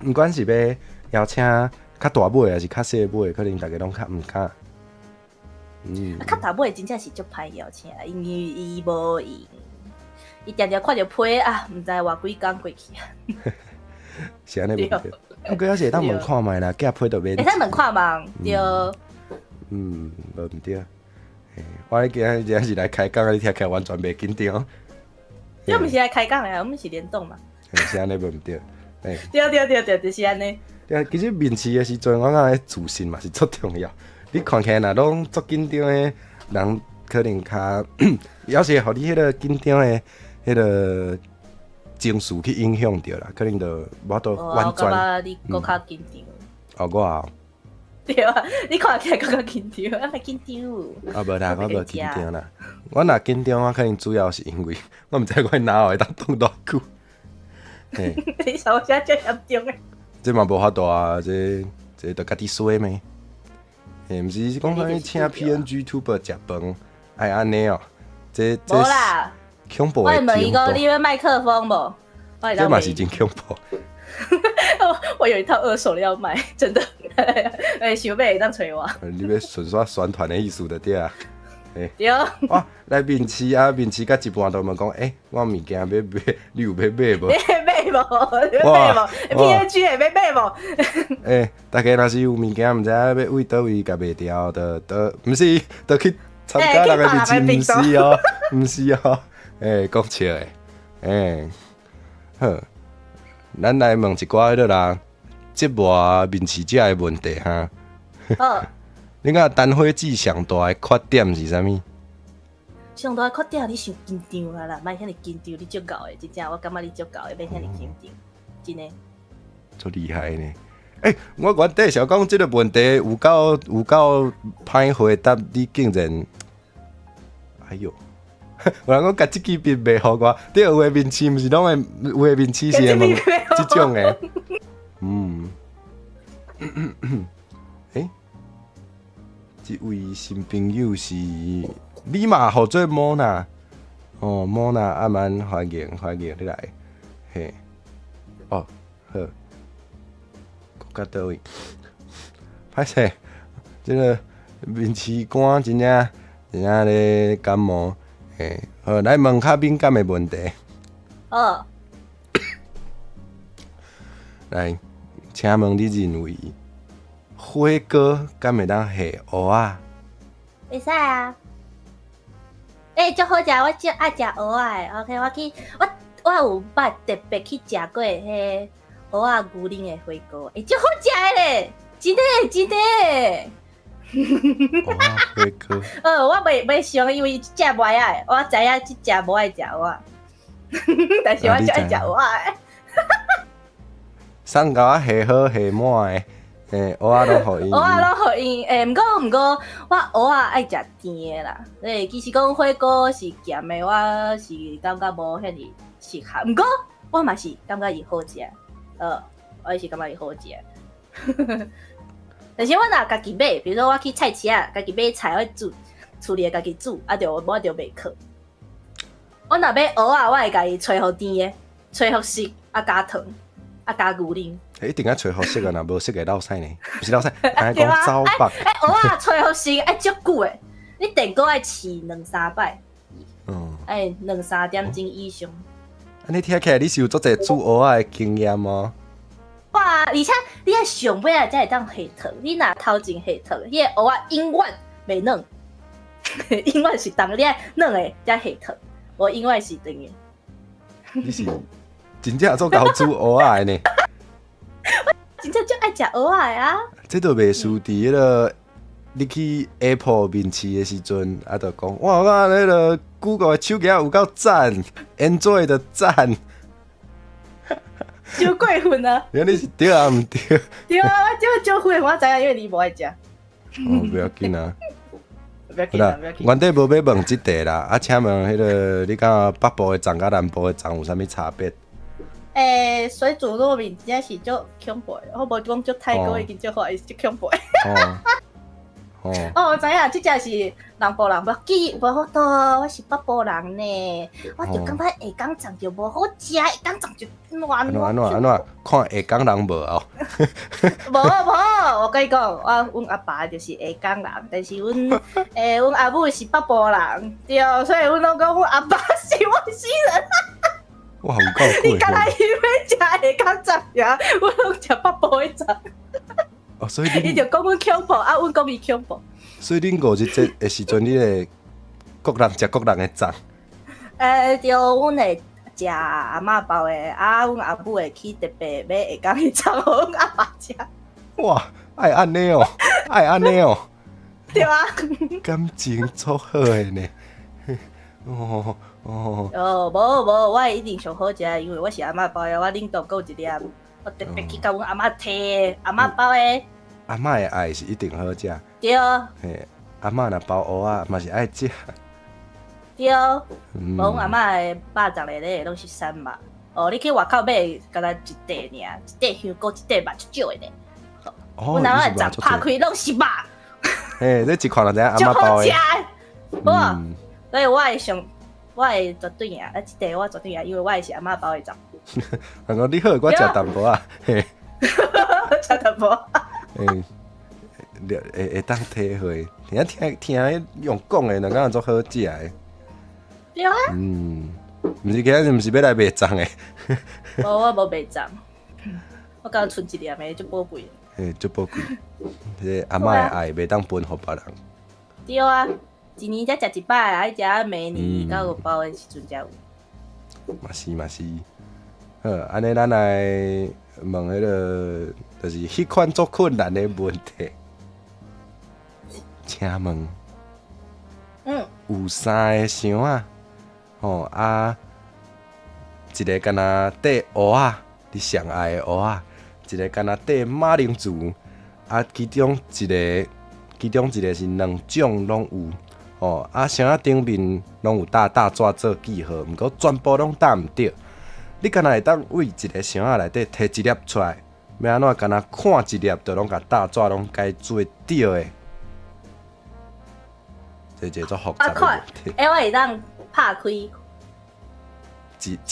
毋管是欲邀請較大尾還是較細尾，可能大家攏較毋敢。嗯。較大尾真正是足歹邀請，因為伊無閒，伊定定看著批啊，毋知偌幾工過去啊。是按呢無對？毋過猶是會當問看覓啦，寄批就免。會使問看覓，對。嗯，無毋對。我今日真是來開講，你聽起來完全袂緊張。這毋是來開講的，我們是聯動嘛。是按呢無毋對。對對對對，就是按呢。對啊，其實面試的時陣，我感覺自信嘛是足重要。你看起來若攏足緊張的人，可能較，猶是會予你彼個緊張的彼個情緒去影響著啦，可能就無法度完全。我感覺你閣較緊張。哦，我啊。對啊，你看起來閣較緊張，啊，莫緊張。啊，無啦，我無緊張啦。我若緊張，我可能主要是因為我毋知我腦會當擋偌久。你啥遮嚴重的？這嘛無法度啊，這著家己衰咩？毋是講啥物請 PNGTuber 食飯，愛按呢哦。這無啦，恐怖的。我問伊講，你欲麥克風無？這嘛是真恐怖。我有一套二手的要賣，真的。想欲會當揣我。你欲順煞宣傳的意思就對啊。對。哇，來面試啊，面試到一半就問講，我物件欲賣，你有欲買無？你買無？你買無？PNG 會欲買無？大家若是有物件，毋知影欲為佗位共賣掉，就毋是，就去參加人的面試，毋是哦，毋是哦，講笑的，好，咱來問一寡彼個啦，折磨面試者的問題哈。好。你感覺單火子上大的缺點是啥物？上大的缺點，你傷緊張啊啦，莫遐爾緊張，你足𠢕的，真正我感覺你足𠢕的，免遐爾緊張，真的。足厲害呢！我原底想講這個問題有夠歹回答，你竟然，哎喲，有人講共這支筆賣予我，對，有的面試毋是攏會，有的面試是會問這種的。嗯。欸，這位新朋友是你嘛，號做莫娜。哦，莫娜，阿蠻歡迎歡迎你來。嘿。哦，好。閣佗位？歹勢，這个面試官真正真正咧感冒。嘿，好，來問較敏感的問題。哦。來，請問你認為火鍋敢會當下芋仔？會使啊。欸，足好食，我足愛食芋仔的。OK，我去，我有捌特別去食過彼芋仔牛奶的火鍋，欸，足好食的咧，真的真的。芋仔火鍋。我袂想，因為這隻無愛，我知影這隻無愛食芋仔，但是我足愛食芋仔的。送共我下好下滿的，欸，芋仔攏予伊。芋仔攏予伊，欸，毋過，我芋仔愛食甜的啦。欸，其實講火鍋是鹹的，我是感覺無遐爾適合。毋過我嘛是感覺伊好食，我也是感覺伊好食。但是我若家己買，比如說我去菜市仔，家己買菜，我煮厝裡家己煮，啊，就我就袂囥。我若買芋仔，我會共伊揣予甜的，揣予熟，啊加糖，啊加牛奶。欸，一定愛揣予熟啊，若無熟會落屎呢？毋是落屎，愛講走腹。欸，芋仔揣予熟愛足久的，你電鍋愛試兩三擺。愛兩三點鐘以上。按呢聽起來你是有足濟煮芋仔的經驗哦。哇！而且你愛上尾仔才會當下糖，你若頭前下糖，彼个芋仔永遠袂軟，永遠是重，你愛軟的才下糖，無永遠是長的。你是真正做𠢕煮芋仔的呢？我真正足愛食芋仔的啊！這都袂輸佇彼个你去 Apple 面試的時陣，啊，就講哇，我彼个 Google 的手機有夠讚，Android 的讚。傷過分啊！你你是對啊，毋對？對啊，我少少分，我知影，因為你無愛食。哦，不要緊啊。不要緊啊，不要緊。原底無欲問這題啦，啊，請問彼个你感覺北部的粽佮南部的粽有啥物差別？欸，水煮糯米真正是足恐怖的，我無講足泰國已經足好，伊是足恐怖的。哦。哦，我知影，這只是南部人無記無法度，我是北部人呢，我就感覺下港粽就無好食，下港粽就軟。按怎按怎按怎？看下港人無哦？無無，我共你講，我阮阿爸就是下港人，但是阮欸，阮阿母是北部人，對，所以阮攏講阮阿爸是外星人。哇，有夠過。你敢若伊欲食下港粽爾，阮攏食北部的粽。哦，所以伊就講阮恐怖，啊，阮講伊恐怖。所以恁五日節的時陣，你會各人食各人的粽。欸，對，阮會食阿嬤包的，啊，阮阿母會去特別買下港的粽予阮阿爸食。哇，愛按呢哦，愛按呢哦。對啊。感情足好的呢。哦哦。哦，無無，我一定上好食，因為我是阿嬤包的，我冷凍閣有一粒。我特別去共阮阿嬤提阿嬤包的。阿嬤的愛是一定好食。對。嘿，阿嬤若包芋仔嘛是愛食。對。無阮阿嬤的肉粽內底攏是瘦肉。哦，你去外口買，敢若一塊爾，一塊香菇，一塊肉，足少的呢。哦。阮阿嬤的粽拍開攏是肉。嘿，你一看就知影阿嬤包的。足好食。無，所以我會上，我會絕對贏，啊，這塊我絕對贏，因為我的是阿嬤包的粽。人講你好，我食淡薄仔，嘿。食淡薄。欸，會會當體會，聽聽聽用講的，就感覺足好食的。對啊。嗯，毋是今日毋是欲來賣粽的。無，我無賣粽，我敢若賰一粒的，足寶貴。嘿，足寶貴。這個阿嬤的愛袂當分予別人。對啊，一年才食一擺，愛食明年到包的時陣才有。嘛是嘛是，好，按呢咱來問彼个，就是彼款足困難的問題。請問，有三个箱仔，吼啊，一个敢若綴芋仔，你上愛的芋仔，一个敢若綴馬鈴薯，啊，其中一个，其中一个是兩種攏有，吼，啊，箱仔頂面攏有貼貼紙做記號，毋過全部攏貼毋著。你敢若會當對一个箱仔內底提一粒出來，欲按怎敢若看一粒，就攏共貼紙攏解做對的？這一个足複雜的問題。欸，我會當拍開一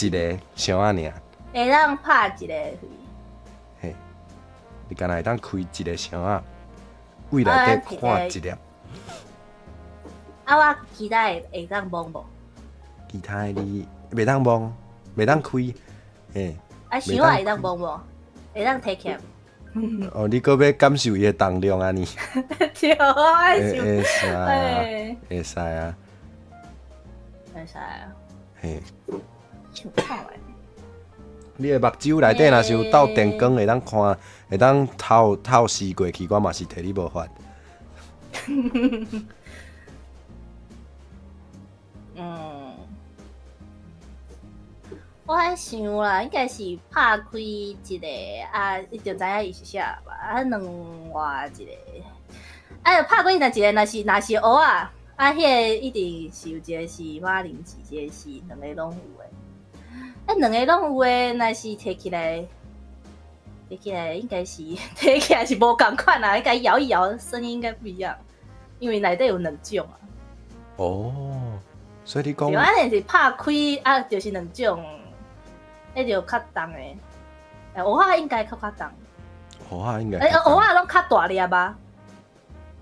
個箱仔爾。會當拍一個。嘿，你敢若會當開一個箱仔，對內底看一粒。啊，我其他的會當摸無？其他的你袂當摸，袂當開，嘿。啊，箱仔會當摸無？會當提起來？哦，你閣欲感受伊的重量按呢？對，我愛想。會使啊，會使啊。會使啊。嘿。想看覓。你的目睭內底若是有斗電光，會當看，會當透透視過去，我嘛是替你無法。嗯，我愛想啦，應該是拍開一個啊，你就知影伊是啥吧？啊，兩換一個，啊，拍開若一個，若是芋仔，啊，彼个一定是有一個是馬鈴薯，一個是兩个攏有的。啊，兩个攏有的，若是提起來，提起來應該是提起來是無仝款啦，應該搖一搖，聲音應該不一樣，因為內底有兩種啊。哦，所以你講，對，啊，若是拍開啊，就是兩種，彼就較重的。欸，芋仔應該較重。芋仔應該。欸，芋仔攏較大粒吧？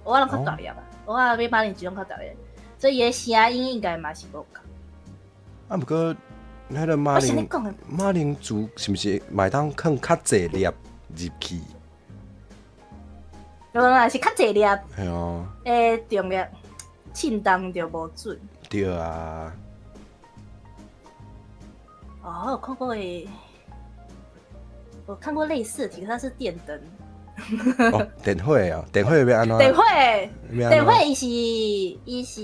芋仔攏較大粒吧？芋仔比馬鈴薯攏較大粒，所以伊的聲音應該嘛是無仝。啊，毋過彼个馬鈴薯是毋是嘛會當囥較濟粒入去？若是較濟粒，嘿啊。欸，重粒稱重就無準。對啊。哦，我有看過欸，我看過類似的題，它是電燈。哦，電火哦，電火欲按怎？電火，電火，伊是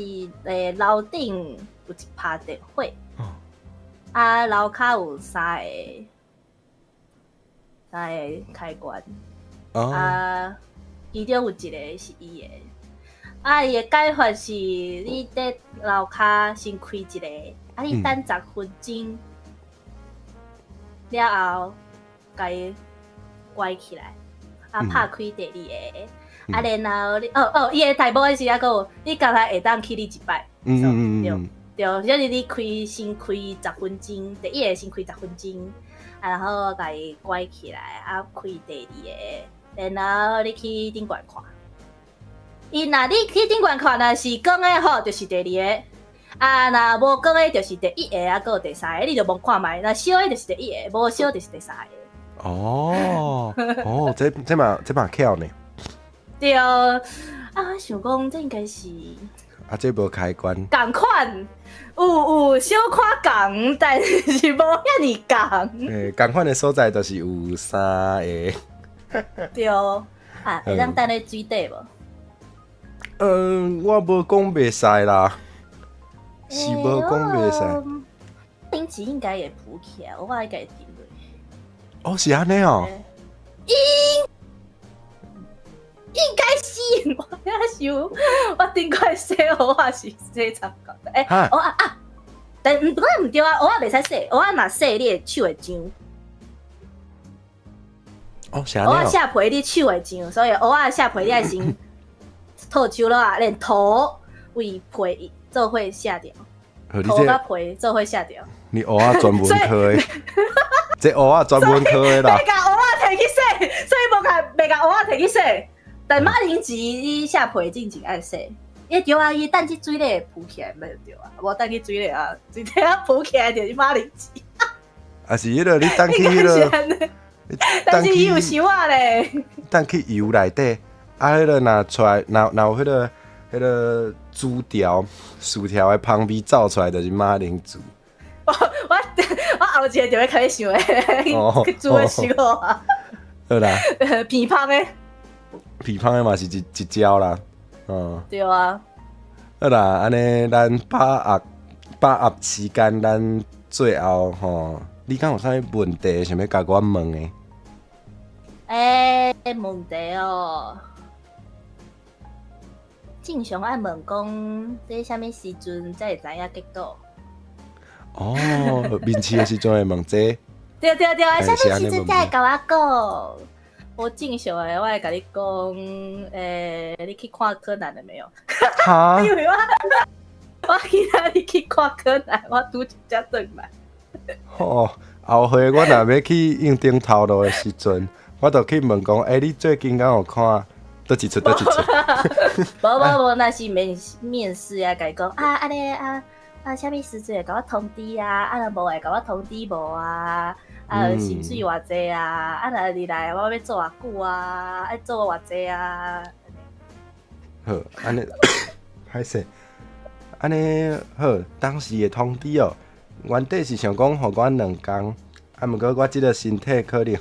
樓頂有一拍電火。啊，樓跤有三个開關。啊，其中有一个是伊的。啊，伊的解法是，你佇樓跤先開一個，啊，你等10分鐘了後，共伊關起來，啊，拍開第二个，啊，然後你，哦哦，伊的題目是抑閣有，你敢若會當去你一擺，對對，就是你開先開十分鐘，第一个先開十分鐘，啊，然後共伊關起來，啊，開第二个，然後你去頂懸看。伊若你去頂懸看，若是光的吼，就是第二个；啊，若無光的，就是第一个，啊，閣有第三个，你就摸看覓。若燒的，就是第一个；無燒，就是第三个。哦哦，這嘛巧呢。對啊，我想講這應該是啊，這無開關。仝款，有小可仝，但是無遐爾仝。欸，仝款的所在就是有三个。對啊，會當擲咧水底無？嗯，我無講袂使啦，是無講袂使。頂次應該會浮起來，我應該會沉落。哦，是按呢哦。應該是，我遐想，我頂過洗芋仔是洗差不多。欸，芋仔啊，但毋過毋對啊，芋仔袂使洗，芋仔若洗你的手會癢。哦，是按呢。芋仔卸皮你手會癢，所以芋仔卸皮你愛先套手落啊，連頭為皮做伙卸掉，頭佮皮做伙卸掉。你芋仔專門科的，這芋仔專門科的啦。袂共芋仔提去洗，所以無共袂共芋仔提去洗。但馬鈴薯你卸皮進前愛洗，伊對啊，伊擲去水裡浮起來，咪對啊，無擲去水裡啊，水底啊浮起來就是馬鈴薯。啊是彼个你擲去彼个，但是伊有箱仔咧。擲去油內底，啊，彼个若出來，若有彼个薯條的香味走出來，就是馬鈴薯。我後一個就欲開始想的，去煮的時候啊。好啦。鼻芳的。鼻芳的嘛是一招啦，嗯。對啊。好啦，按呢咱把握時間，咱最後吼，你敢有啥物問題想欲共我問的？欸，問題哦。正常愛問講，這啥物時陣才會知影結果？哦，面試的時陣會問這個。對對對，啥物時陣才會共我講？我正常的，我會共你講，你去看柯南了沒有？哈？因為我今仔日去看柯南，我拄才轉來。哦，後回我若欲去應徵頭路的時陣，我就去問講，欸，你最近敢有看佗一齣？佗一齣？無無無，若是面試啊，共伊講啊，按呢啊啊，啥物時陣會共我通知啊？啊，若無會共我通知無啊？啊，薪水偌濟啊？啊，若入來我欲做偌久啊？愛做偌濟啊？好，按呢歹勢，按呢好，當時會通知哦。原底是想講予我2工，啊，毋過我這個身體可能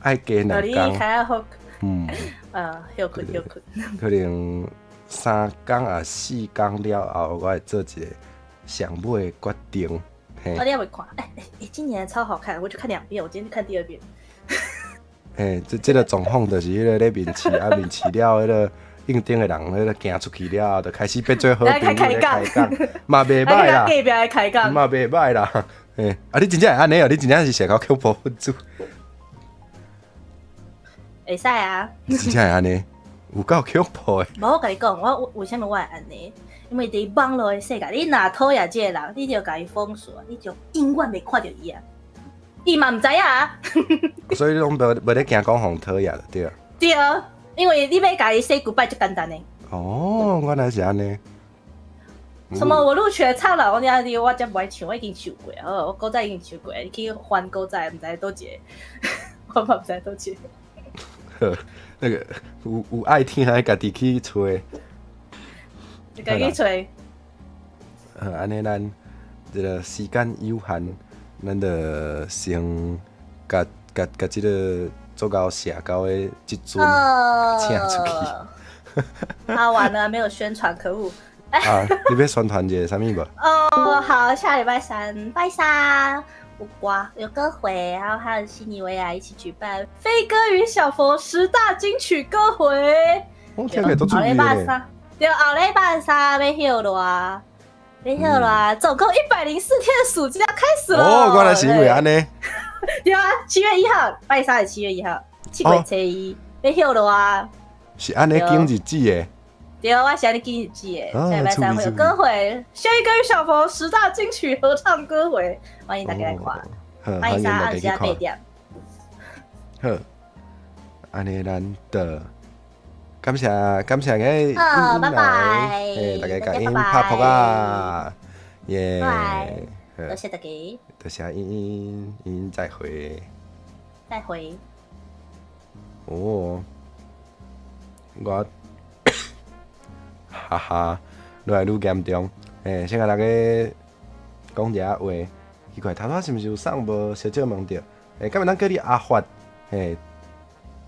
愛加兩工。啊，歇睏歇睏。可能3工抑4工了後，我會做一個上尾的決定。我你猶未看？欸欸，今年超好看，我就看兩遍，我今天看第二遍。嘿，這個狀況就是彼個咧面試，啊面試了，彼個應徵的人，彼個行出去了後，就開始變做好朋友咧開講，嘛袂䆀啦，隔壁咧開講，嘛袂䆀啦。嘿，啊你真正會按呢哦？你真正是社交恐怖分子？會使啊。真正會按呢？有夠恐怖的。無，我共你講，我為啥物我會按呢？因為佇網路的世界，你若討厭這個人，你就共伊封鎖，你就永遠袂看著伊啊。伊嘛毋知影啊。所以你攏無咧驚講予人討厭就對。對，因為你欲共伊 say goodbye 足簡單的。哦，原來是按呢。什麼我錄取了蒼老，我你我才無愛唱，我已經唱過，好，我古早已經唱過，你去翻古早，毋知佗一個，我嘛毋知佗一個。好，那個有愛聽的，家己去揣。家己揣。好，按呢咱這個時間有限，咱就先共共共這個足夠社交的這陣請出去。啊，完了，沒有宣傳，可惡！啊，你欲宣傳一下啥物無？哦，好，下禮拜三，拜三有歌有歌會，然後和西尼維亞一起舉辦《飛哥與小佛十大金曲歌會》。我聽起來都注意咧。對，後禮拜三欲歇熱，欲歇熱，總共104天的暑假開始了。哦，原來是因為按呢。對啊，7月1號，拜三是7月1號，7月初一欲歇熱。是按呢記日子的。對，我是按呢記日子的。下禮拜三會有歌會，《飛哥與小佛十大金曲合唱歌會》，歡迎大家來看。歡迎三暗時8點。好，按呢咱就感謝感謝個好，拜拜。欸，大家共𪜶拍撲啊，耶！多謝大家。多謝𪜶𪜶，再會。再會。哦，我，哈哈，愈來愈嚴重。欸，先共大家講一下話。奇怪，頭拄是毋是有送無？小少問著。欸，敢會當叫你阿發？欸，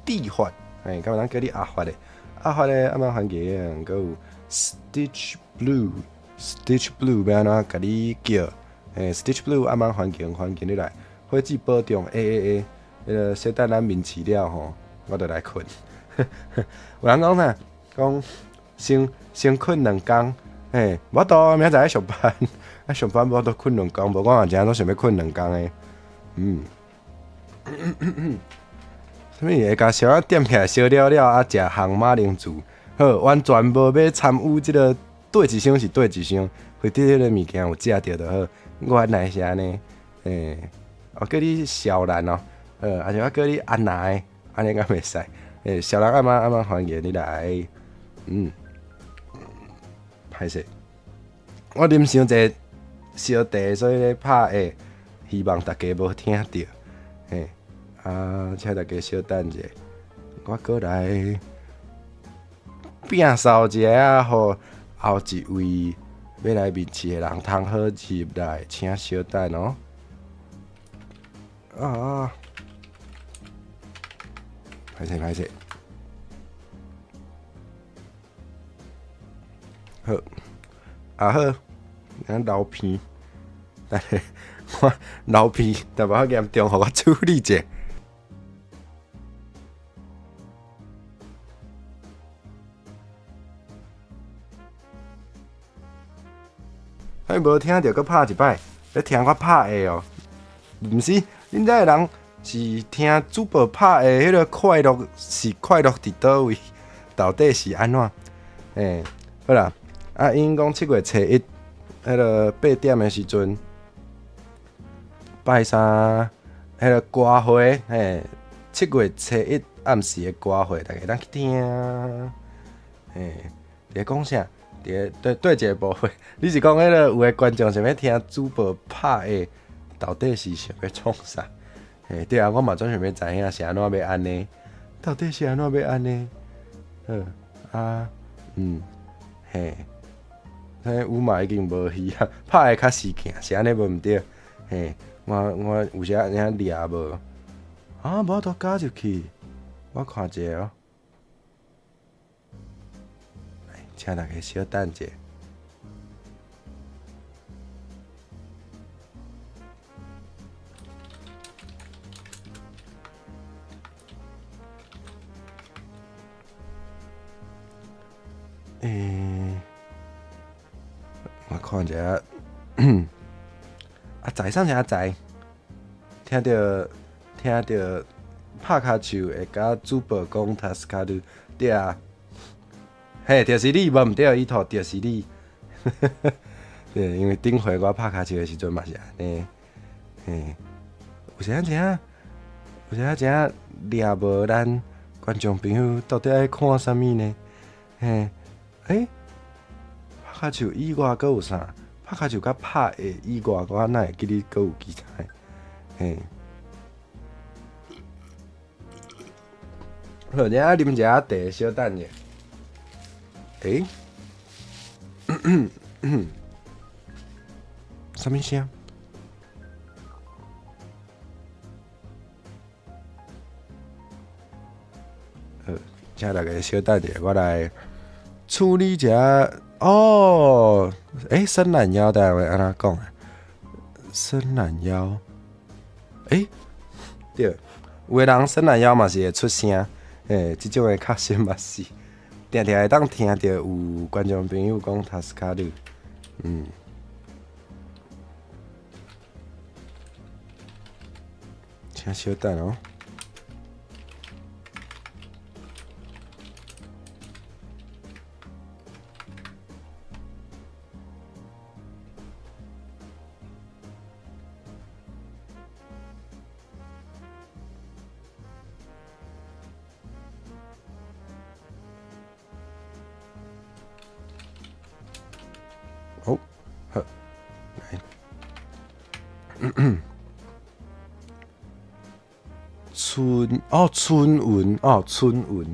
地發。欸，敢會當叫你阿發的？阿發的暗晚歡迎，閣有 Stitch Blue，Stitch Blue 欲按怎共你叫？欸，Stitch Blue 暗晚歡迎，歡迎你來。伙姊保重，欸欸欸，彼個小等咱面試了吼，我就來睏。有人講啥？講先睏2工，欸，無法度，明仔載愛上班，愛上班無法度睏兩工，無我嘛真正想欲睏兩工的，嗯。啥物會共小仔點起來燒了了，啊，食烘馬鈴薯，好，完全無欲參與這個佗一箱是佗一箱，或者彼個物件有食著就好。原來是按呢，欸，哦，叫你小蘭哦，抑是我叫你安娜，按呢敢袂使？欸，小蘭暗晚暗晚歡迎你來，嗯，歹勢，我啉傷濟燒茶，所以咧拍會，希望大家無聽著，嘿。啊，請大家小等者，我閣來摒掃一下啊，予後一位欲來面試的人通好入來，請稍等哦。啊，歹勢歹勢，好，啊好，咱流鼻，等下我流鼻淡薄仔嚴重，予我處理者。啥物無聽著，閣拍一擺，咧聽我拍的哦。毋是，恁遮的人是聽主播拍的彼個快樂是快樂佇佗位？到底是按怎？欸，好啦，啊，𪜶講7月初一，彼个8點的時陣，拜三，彼个歌會，嘿，7月初一暗時的歌會，大家會當去聽。嘿，佇咧講啥？佇咧對對一个部分，你是講彼个有的觀眾想欲聽主播拍的，到底是想欲創啥？嘿，對啊，我嘛總想欲知影是按怎欲按呢？到底是按怎欲按呢？好啊，嗯，嘿，彼有嘛已經無去啊，拍的較時鏡，是按呢無毋對？嘿，我有時仔爾掠無，啊，無法度加入去，我看一下哦。請大家小等者。欸，我看一下，阿仔，啥是阿仔？聽著拍跤手會共主播講助かる，對啊，嘿，就是你，無毋對，伊套就是你。對，因為頂回我拍跤手的時陣嘛是按呢，嘿，有時仔真正，有時仔真正掠無咱觀眾朋友到底愛看啥物呢？嘿。欸，拍跤手以外，閣有啥？拍跤手佮拍的以外，我哪會記得閣有其他的？嘿，好，等下啉一下茶，小等者。欸，啥物聲？好，請大家小等者，我來處理一下。哦，欸，伸懶腰，台灣按怎講啊？伸懶腰，欸，對，有的人伸懶腰嘛是會出聲，欸，這種的確實嘛是，定定會當聽著有觀眾朋友講助かる，嗯，請稍等哦。好，好，來，春哦，春雲哦，春雲，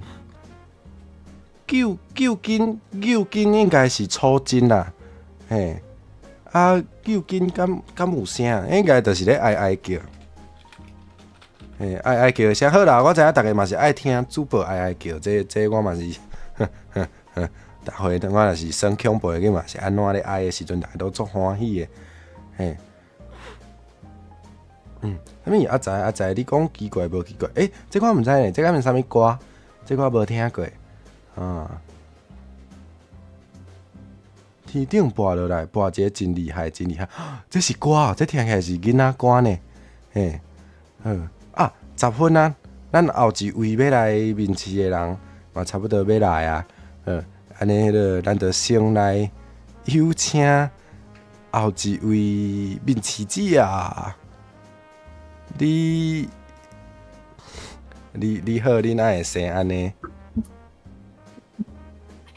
舊舊筋舊筋應該是抽筋啦，嘿，啊，舊筋敢有聲？應該就是咧哀哀叫，嘿，哀哀叫聲好啦，我知影逐家嘛是愛聽主播哀哀叫，這我嘛是，呵呵呵，逐回我若是耍恐怖的，嘛是按怎咧哀的時陣，逐家都足歡喜的，嘿。嗯，啥物阿仔阿仔，你講奇怪無奇怪？欸，這我毋知呢，這敢是啥物歌？這我無聽過。啊，天頂跋落來，跋一個真厲害，真厲害。這是歌哦，這聽起來是囡仔歌呢。嘿，好啊，10分啊，咱後一位欲來面試的人嘛，差不多欲來啊。好，按呢彼个，咱就先來有請後一位面試者啊。你你好，你哪會生按呢？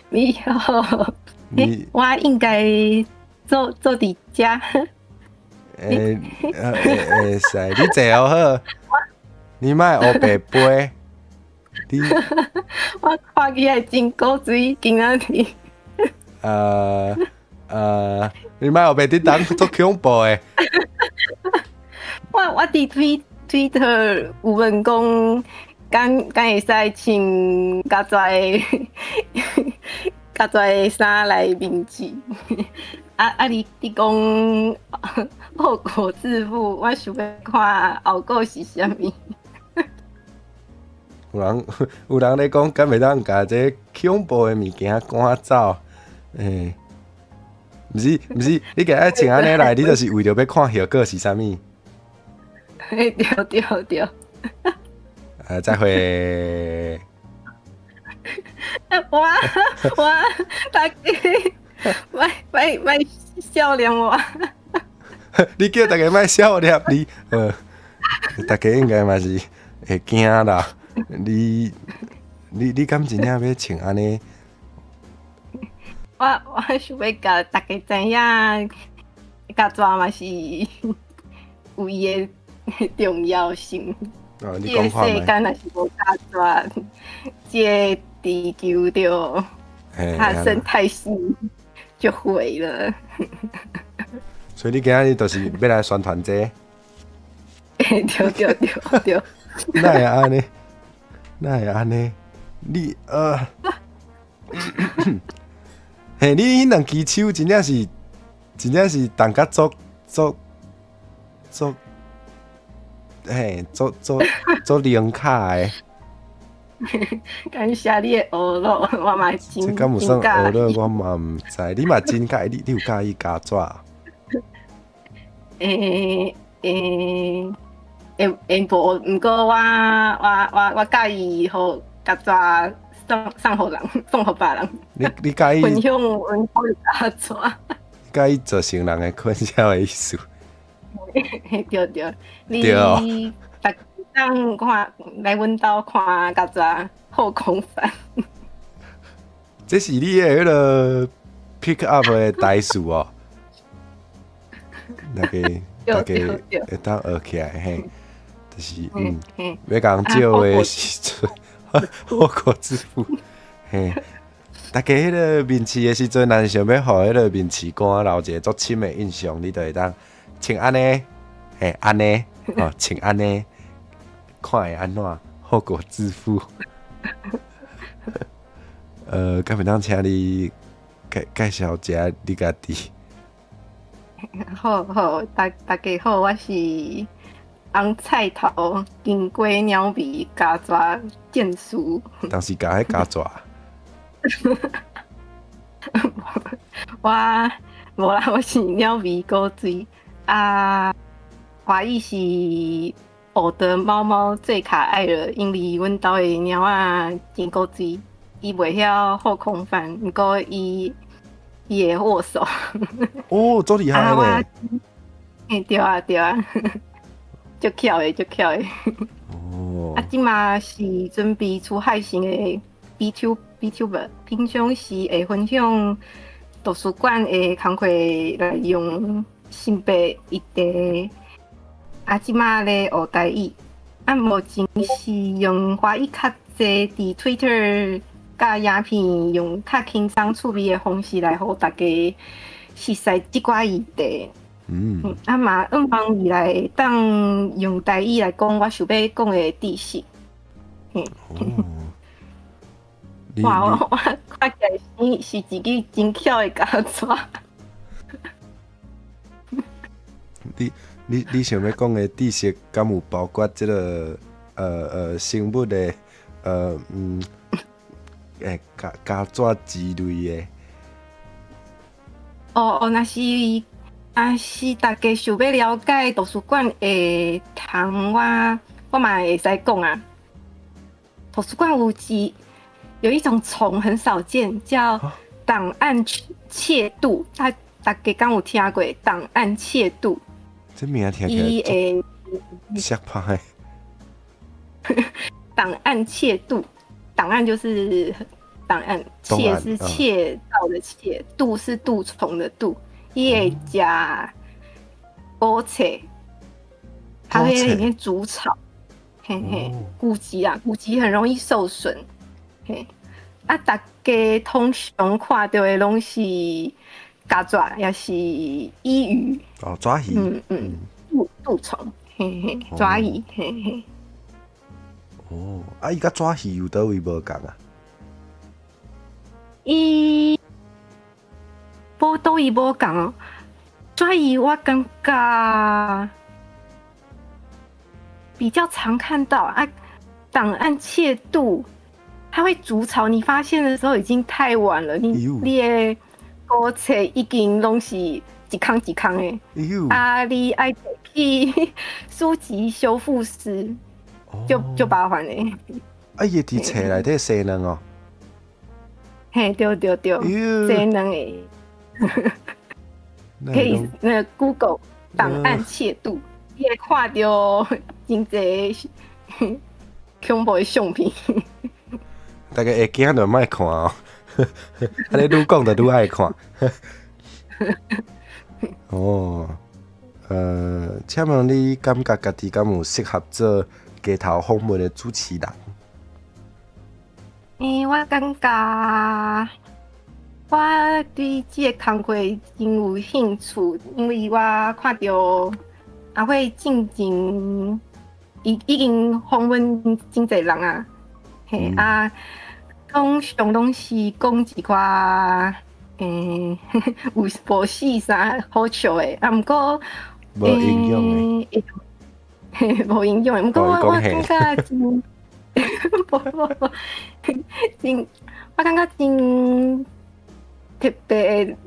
你好，你我應該坐佇遮。欸，會使，你坐好好，你莫烏白飛。你我看起來真古錐，今仔日。你莫烏白佇當足恐怖的。我佇推特有問講，敢會使穿較濟的衫來面試？啊！你講後果自負，我想欲看後果是啥物。有人咧講，敢會當共這恐怖的物件趕走？欸。毋是毋是，你今日穿按呢來，你就是為著欲看效果是啥物？對對對。再會。我我大家莫莫莫笑臉我。你叫大家莫笑臉你，大家應該嘛是會驚啦。你你你敢真正欲穿按呢？我我想欲共大家知影，鉸紙嘛是有伊的重要性。哦，你這個講看覓？世間若是無鉸紙，這個地球就它的生態系就毀了。所以你今仔日就是欲來宣傳這個？對對對對。哪會按呢？哪會按呢？你嘿，你彼兩支手真正是，真正是動甲足足足，嘿，足足足靈巧的。感謝你的呵咾，我嘛真這敢有算呵真咾，我嘛毋知。你嘛真佮意，你你有佮意鉸紙？欸欸會會無，毋過我我我我佮意予鉸紙送送予人，送予別人。你你佮意分享阮兜的鉸紙？佮意造成人的困擾的意思？對對，你對哦逐當看來阮兜看鉸紙後空翻。這是你的彼個 pick up 的台詞哦。大家大家會當學起來嘿，就是欲共借的時陣，後果自負嘿。大家彼個面試的時陣，若是想欲予彼個面試官留一個足深的印象，你就會當穿按呢，嘿，按呢，哦，穿按呢，看會按怎，後果自負。敢會當請你介介紹一下你家己？好好，大大家好，我是紅菜頭金瓜鳥尾鉸紙劍師。當時共彼鉸紙？我無啦，我是鳥尾古錐啊。華語是我的貓貓最可愛了，因為阮兜的貓仔真古錐，伊袂曉後空翻，毋過伊伊會握手。哦，足厲害咧！欸，對啊對啊，足巧的足巧的。哦。啊，這馬是準備出海型的 VTuber，平常時會分享圖書館的工課內容、性別議題。啊，這馬咧學台語，啊，目前是用華語較濟，佇 Twitter 佮影片用較輕鬆趣味的方式來予大家熟似這寡議題。啊嘛，向望未來會當用台語來講我想欲講的知識。哦。哇，我我看起來是是一支真巧的鉸紙。你你你想欲講的知識，敢有包括這個生物的欸鉸鉸紙之類的？哦哦，若是若是大家想欲了解圖書館的蟲，我我嘛會使講啊。圖書館有一有一種蟲很少見，叫檔案竊蠹。大大家敢有聽過檔案竊蠹？這名聽起來足嚇歹。檔案竊蠹，檔案就是檔案，竊是竊盜的竊，蠹是蠹蟲的蠹。伊會食古冊，它會在裡面築巢。嘿嘿，古籍啊，古籍很容易受損。嘿，啊，大家通常看著的攏是鉸紙，抑是蟻魚。哦，抓魚。嗯嗯，蠹蠹蟲，嘿嘿，抓魚，嘿嘿。哦，啊，伊佮抓魚有佗位無仝啊？伊無佗位無仝哦，抓魚我感覺比較常看到啊。檔案竊蠹，它會築巢，你發現的時候已經太晚了。你你的古冊已經攏是一空一空的。啊，你愛去書籍修復師，就就麻煩的。啊，伊會佇冊內底生卵哦。嘿，對對對，生卵的。可以那個 Google 檔案竊盜，你會看著真濟恐怖的相片。大家會驚就莫看哦，啊你愈講就愈愛看。哦，請問你感覺家己敢有適合做街頭訪問的主持人？欸，我感覺我對這个工課真有興趣，因為我看著阿慧進前已經訪問真濟人啊，嘿啊，通常攏是講一寡有無四三好笑的，啊，毋過無營養的，嘿，無營養的，毋過我感覺真，無無無，真，我感覺真特別的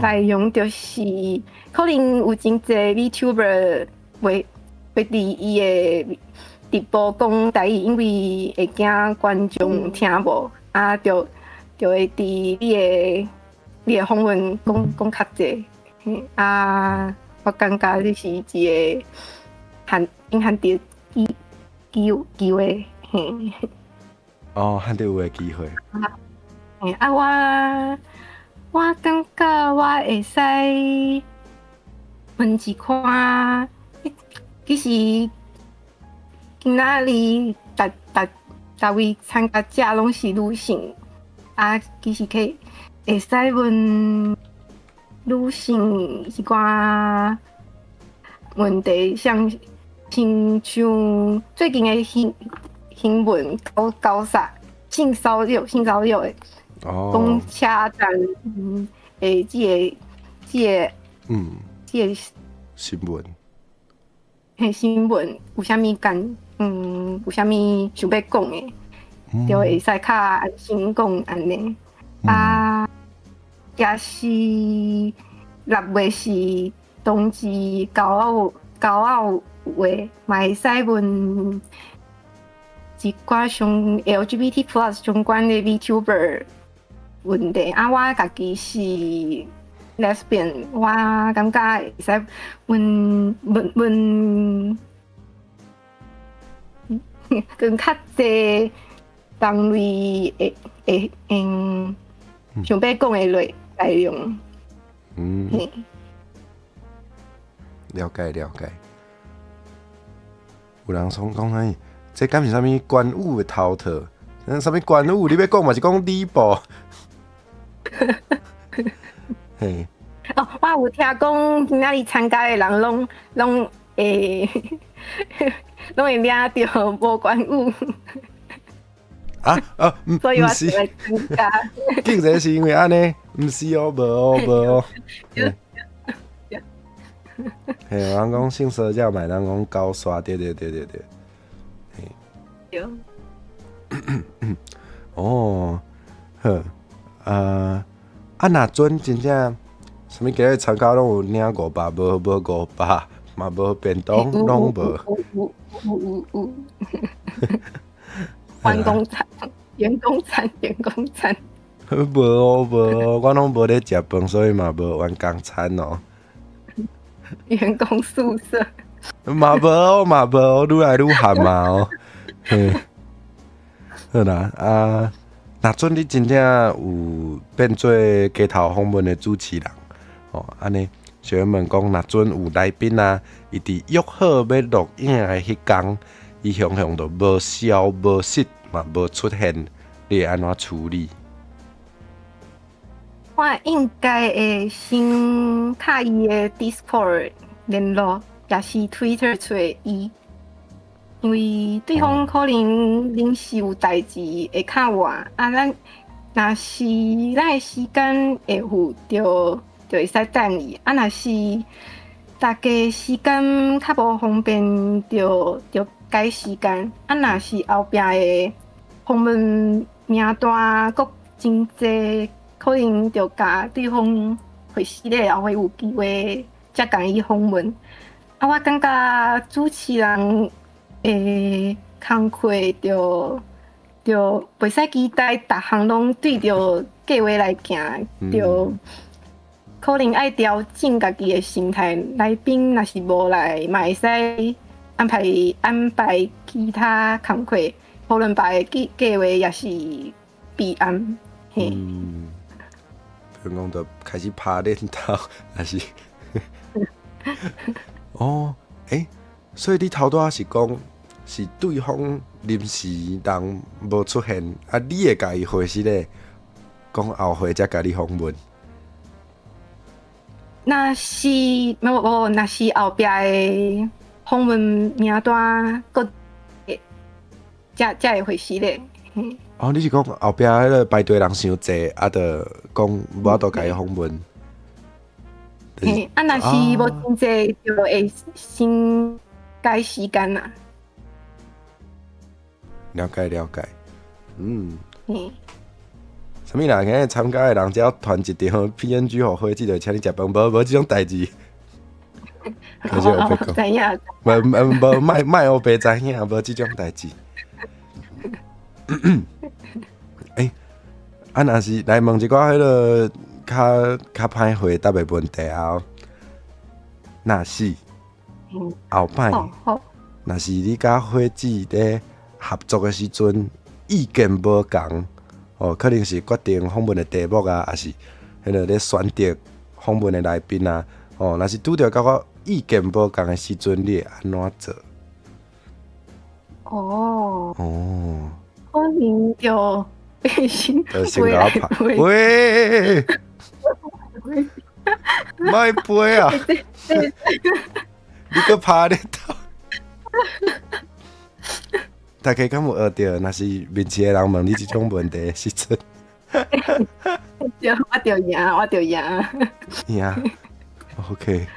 內容就是，可能有真濟 VTuber 會會佇伊的直播講台語，因為會驚觀眾聽無，啊，就會佇你的訪問講講較濟，啊，我感覺這是一個難得機會，嘿。哦，難得有的機會。啊，我感覺我會使問一寡，其實今仔日逐逐逐位參加者攏是女性，啊，其實可以會使問女性一寡問題，像親像最近的新聞搞啥性騷擾的，講車站的這個這個新聞，嘿，新聞有啥物感？有啥物想欲講的，就會使較安心講按呢。啊，也是6月是同志驕傲月，嘛會使問一寡像 LGBT+ 相關的 VTuber 問題。啊，我家己是 lesbian，我感覺會使問問問，更較濟同類的想欲講的內容。了解了解。有人講講啥？這敢是啥物關羽的頭套？啥物關羽？你欲講嘛是講呂布？嘿。哦，我有聽講今仔日參加的人攏會領著無關羽。啊啊，所以我才來參加。竟然是因為按呢？毋是哦，無哦，無哦。嘿，有人講性騷擾嘛，人講高刷，對對對對對。嘿。對。哦，好，啊，若準真正，啥物今日參加攏有領500，無無500，嘛無便當，攏無。有有有有。員工餐，員工餐，員工餐。無哦無哦，我攏無咧食飯，所以嘛無員工餐哦。員工宿舍。嘛無哦嘛無哦，愈來愈譀嘛哦。嘿，好啦，啊，若準你真正有變做街頭訪問的主持人，哦，按呢，小問講，若準有來賓啊，伊佇約好欲錄影的彼工，伊雄雄就無消無息嘛無出現，你會按怎處理？我應該會先敲伊的 Discord 聯絡，抑是 Twitter 揣伊，因為對方可能臨時有代誌會較晚，啊，咱若是咱的時間會赴，就會使等伊，啊，若是大家時間較無方便，就改時間，啊，若是後壁的訪問名單閣真濟，可能著共對方回失禮後會有機會才共伊訪問。啊，我感覺主持人的工課著著袂使期待逐項攏對著計劃來行，著可能愛調整家己的心態。來賓若是無來，嘛會使安排安排其他工課，討論別个計計劃也是備案。嘿。嗯，比如講就開始拍鏈頭，還是？哦，欸，所以你頭拄仔是講是對方臨時人無出現，啊，你會共伊回失禮，講後回才共你訪問。若是無無，若是後壁的訪問名單閣才會回失禮。哦，你是講後壁彼个排隊人傷濟，啊，就講無法度共伊訪問。嘿，啊，若是無真濟，就會先改時間啦。了解了解，嗯。嗯。啥物啦？今日參加的人只要傳一張 PNG 予伙計，就請你食飯，無無這種代誌。哦，知影。無無無，莫莫烏白知影，無這種代誌。欸，啊，若是來問一寡彼个較較歹回答的問題啊。若是後擺，若是你佮伙計咧合作的時陣，意見無仝，哦，可能是決定訪問的題目啊，抑是彼个咧選擇訪問的來賓啊，哦，若是拄著感覺意見無仝的時陣，你會按怎做？哦。哦。可能就先先共我拍。喂，莫飛啊！你閣拍咧頭？大家敢有學著？若是面試的人問你這種問題的時陣，對，我著贏，我著贏。贏，OK。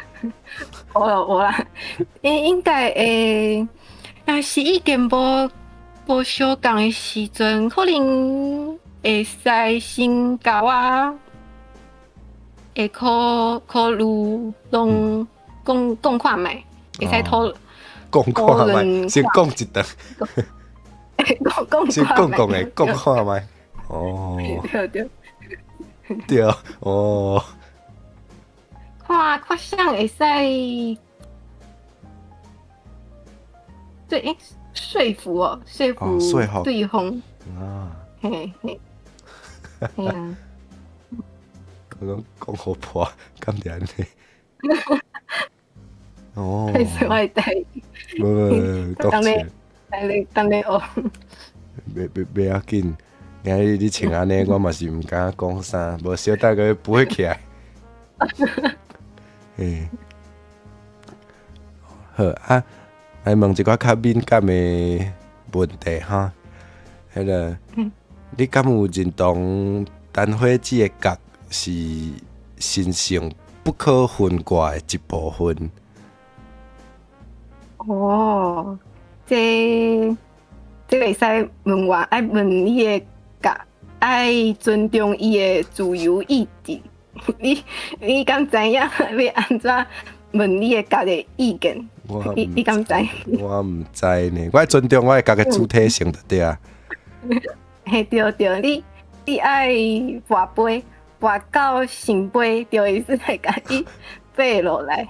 無啦無啦，應應該會，若是意見無無相仝的時陣，可能會使先共我會考考慮攏講講看覓，會使討講看覓，先講一頓，講講先講講的，講看覓。哦，對對對，哦。看看啥會使，對，說服哦，說服對方。啊，嘿嘿，嘿啊。我講講予破，敢是按呢？哦。還是我帶。無無，講笑。等你等你學。袂袂袂要緊，今日你穿按呢，我嘛是毋敢講啥，無小等閣飛起來。嘿，好啊，來問一寡較敏感的問題哈。彼个，你敢有認同陳火子的角是神聖不可分割的一部分？哦，這這會使問我，愛問你的角，愛尊重伊的自由意志。你你敢知影欲按怎問你的角的意見？你你敢知？我毋知呢，我愛尊重我的角的主體性就對啊。嘿，對對，你你愛跋杯，跋到聖杯，就會使共伊爬落來。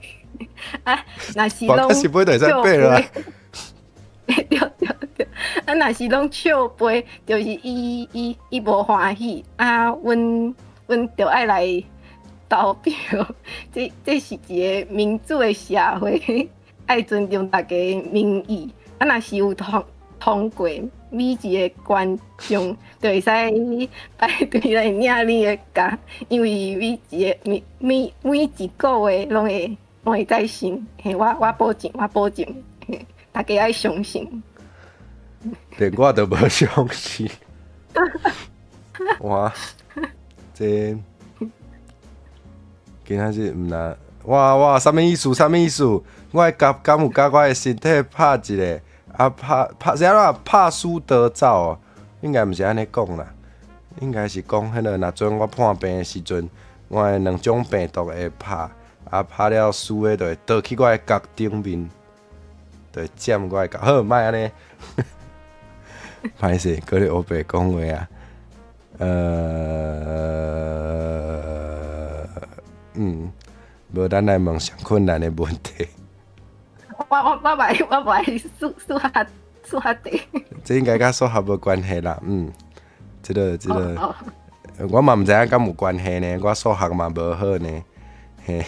啊，若是攏聖杯就會使爬落來。對對對，啊，若是攏笑杯，就是伊伊伊無歡喜，啊，阮阮著愛來投票。這這是一個民主的社會，愛尊重大家民意。啊，若是有通通過，每一個觀眾就會使排隊來領你的角，因為每一個每每每一個月攏會攏會再生。嘿，我我保證，我保證，大家愛相信。連我都無相信。哇，這今仔日毋若，哇哇，啥物意思？啥物意思？我的角敢有佮我的身體拍一个？啊，拍拍啥啦？拍輸得走哦，應該毋是按呢講啦。應該是講彼个，若陣我破病的時陣，我的兩種病毒會拍，啊拍了輸的就會倒去我的角頂面，就會佔我的角。好，莫按呢，歹勢，閣咧烏白講話啊。無咱來問上困難的問題。我我我袂我袂數數學數學題。這應該佮數學無關係啦，這個，我嘛毋知影敢有關係呢，我數學嘛無好呢。嘿，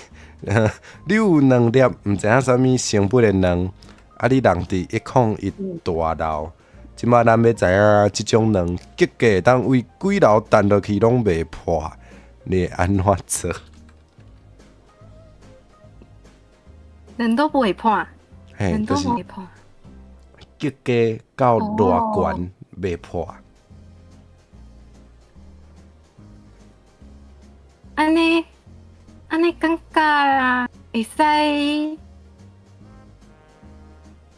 你有兩粒毋知影啥物成本的卵，啊，你人佇101大樓，這擺咱欲知影這種卵結果會當為幾樓彈落去攏袂破，你會按怎做？卵都不會破，嘿，卵就是都袂破。結果到偌懸袂破。按呢，按呢感覺會使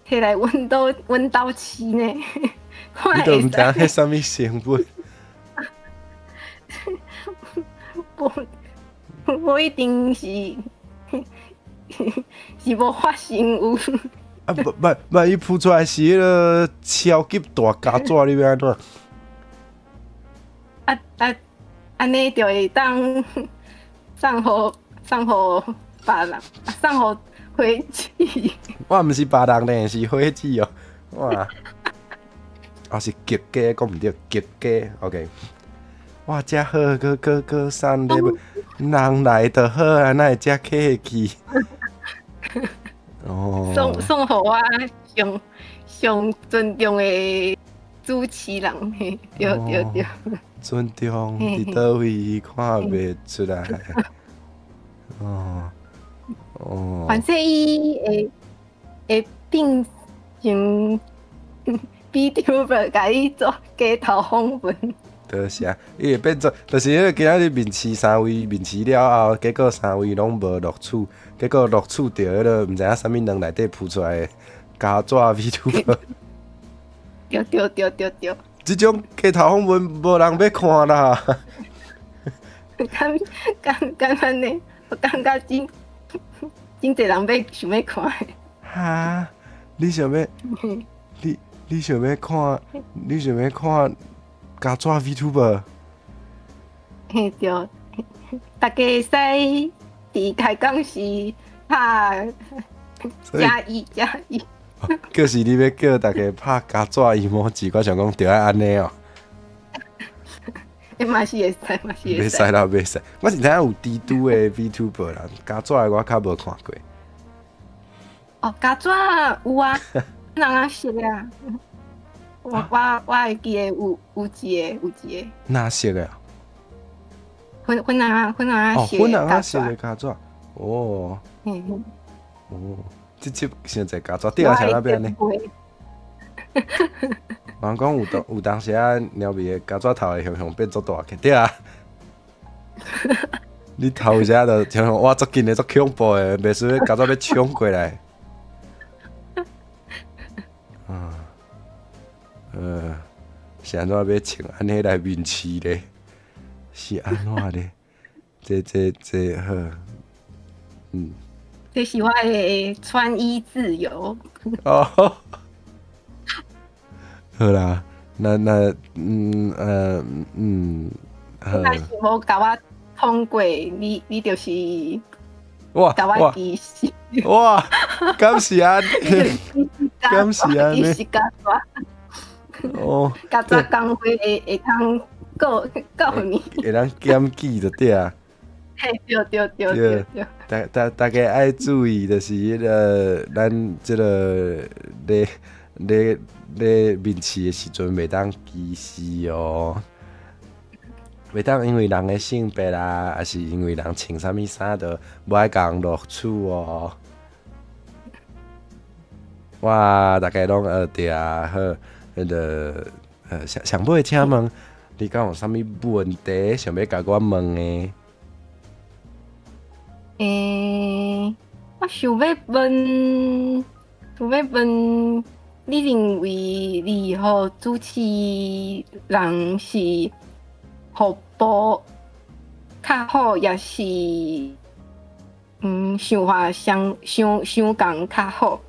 摕來阮兜飼呢？你都毋知影彼啥物成本？無，無一定是無發生有。啊，無萬萬一孵出來是彼个超級大膠紙，你欲按怎？啊啊，按呢就會當送予別人，送予火子。我毋是別人呢，是火子哦。哇！啊是極佳，講毋對，極佳。OK。哇，遮好，閣閣閣送禮物，人來就好啊，哪會遮客氣？哦。送予我上上尊重的主持人，嘿，對對對。尊重佇佗位看袂出來。哦哦。反正伊會會變成 VTuber，共伊做街頭訪問。多謝，伊會變做，就是彼个今仔日面試三位，面試了後，結果三位攏無錄取，結果錄取著彼个毋知影啥物卵內底孵出來的膠紙 VTuber。對對對對對。這種街頭訪問無人欲看啦。敢敢敢按呢？我感覺真真濟人欲想欲看。哈？你想欲？你你想欲看？你想欲看？膠紙 VTuber？嘿對，大家會使佇開講時拍加一加一。就是你欲叫大家拍膠紙 emoji，我想講著愛按呢哦。欸嘛是會使，嘛是會袂使啦，袂使。我是知影有蜘蛛的 VTuber 啦，膠紙的我較無看過。哦，膠紙有啊，人啊色啊。我會記得有一个有一個。哪色的？粉粉紅粉紅色。哦，粉紅色的膠紙。哦。嗯。哦，這集傷濟膠紙，對啊，像那邊呢？人講有當時啊，貓咪的膠紙頭會雄雄變足大個，對啊。你頭有時就像哇，足緊的，足恐怖的，袂輸膠紙欲衝過來。啊。是按怎欲穿按呢來面試咧？是按怎咧？這好，嗯。這是我的穿衣自由。哦，好啦，那嗯呃嗯，好。若是無共我通過，你就是哇共我歧視。哇，敢是按呢？敢是按呢？是膠紙。哦，膠紙工會會通告告你，會當檢舉就對啊。嘿，對對對對對。大家愛注意，就是彼个咱這个咧咧咧面試的時陣，袂當歧視哦。袂當因為人的性別啦，抑是因為人穿啥物衫，就無愛共人錄取哦。哇，大家攏學著啊，好。彼个上上尾請問，你敢有啥物問題想欲共我問的？欸，我想欲問，想欲問，你認為如何主持人是互補較好，抑是想法相相相仝較好？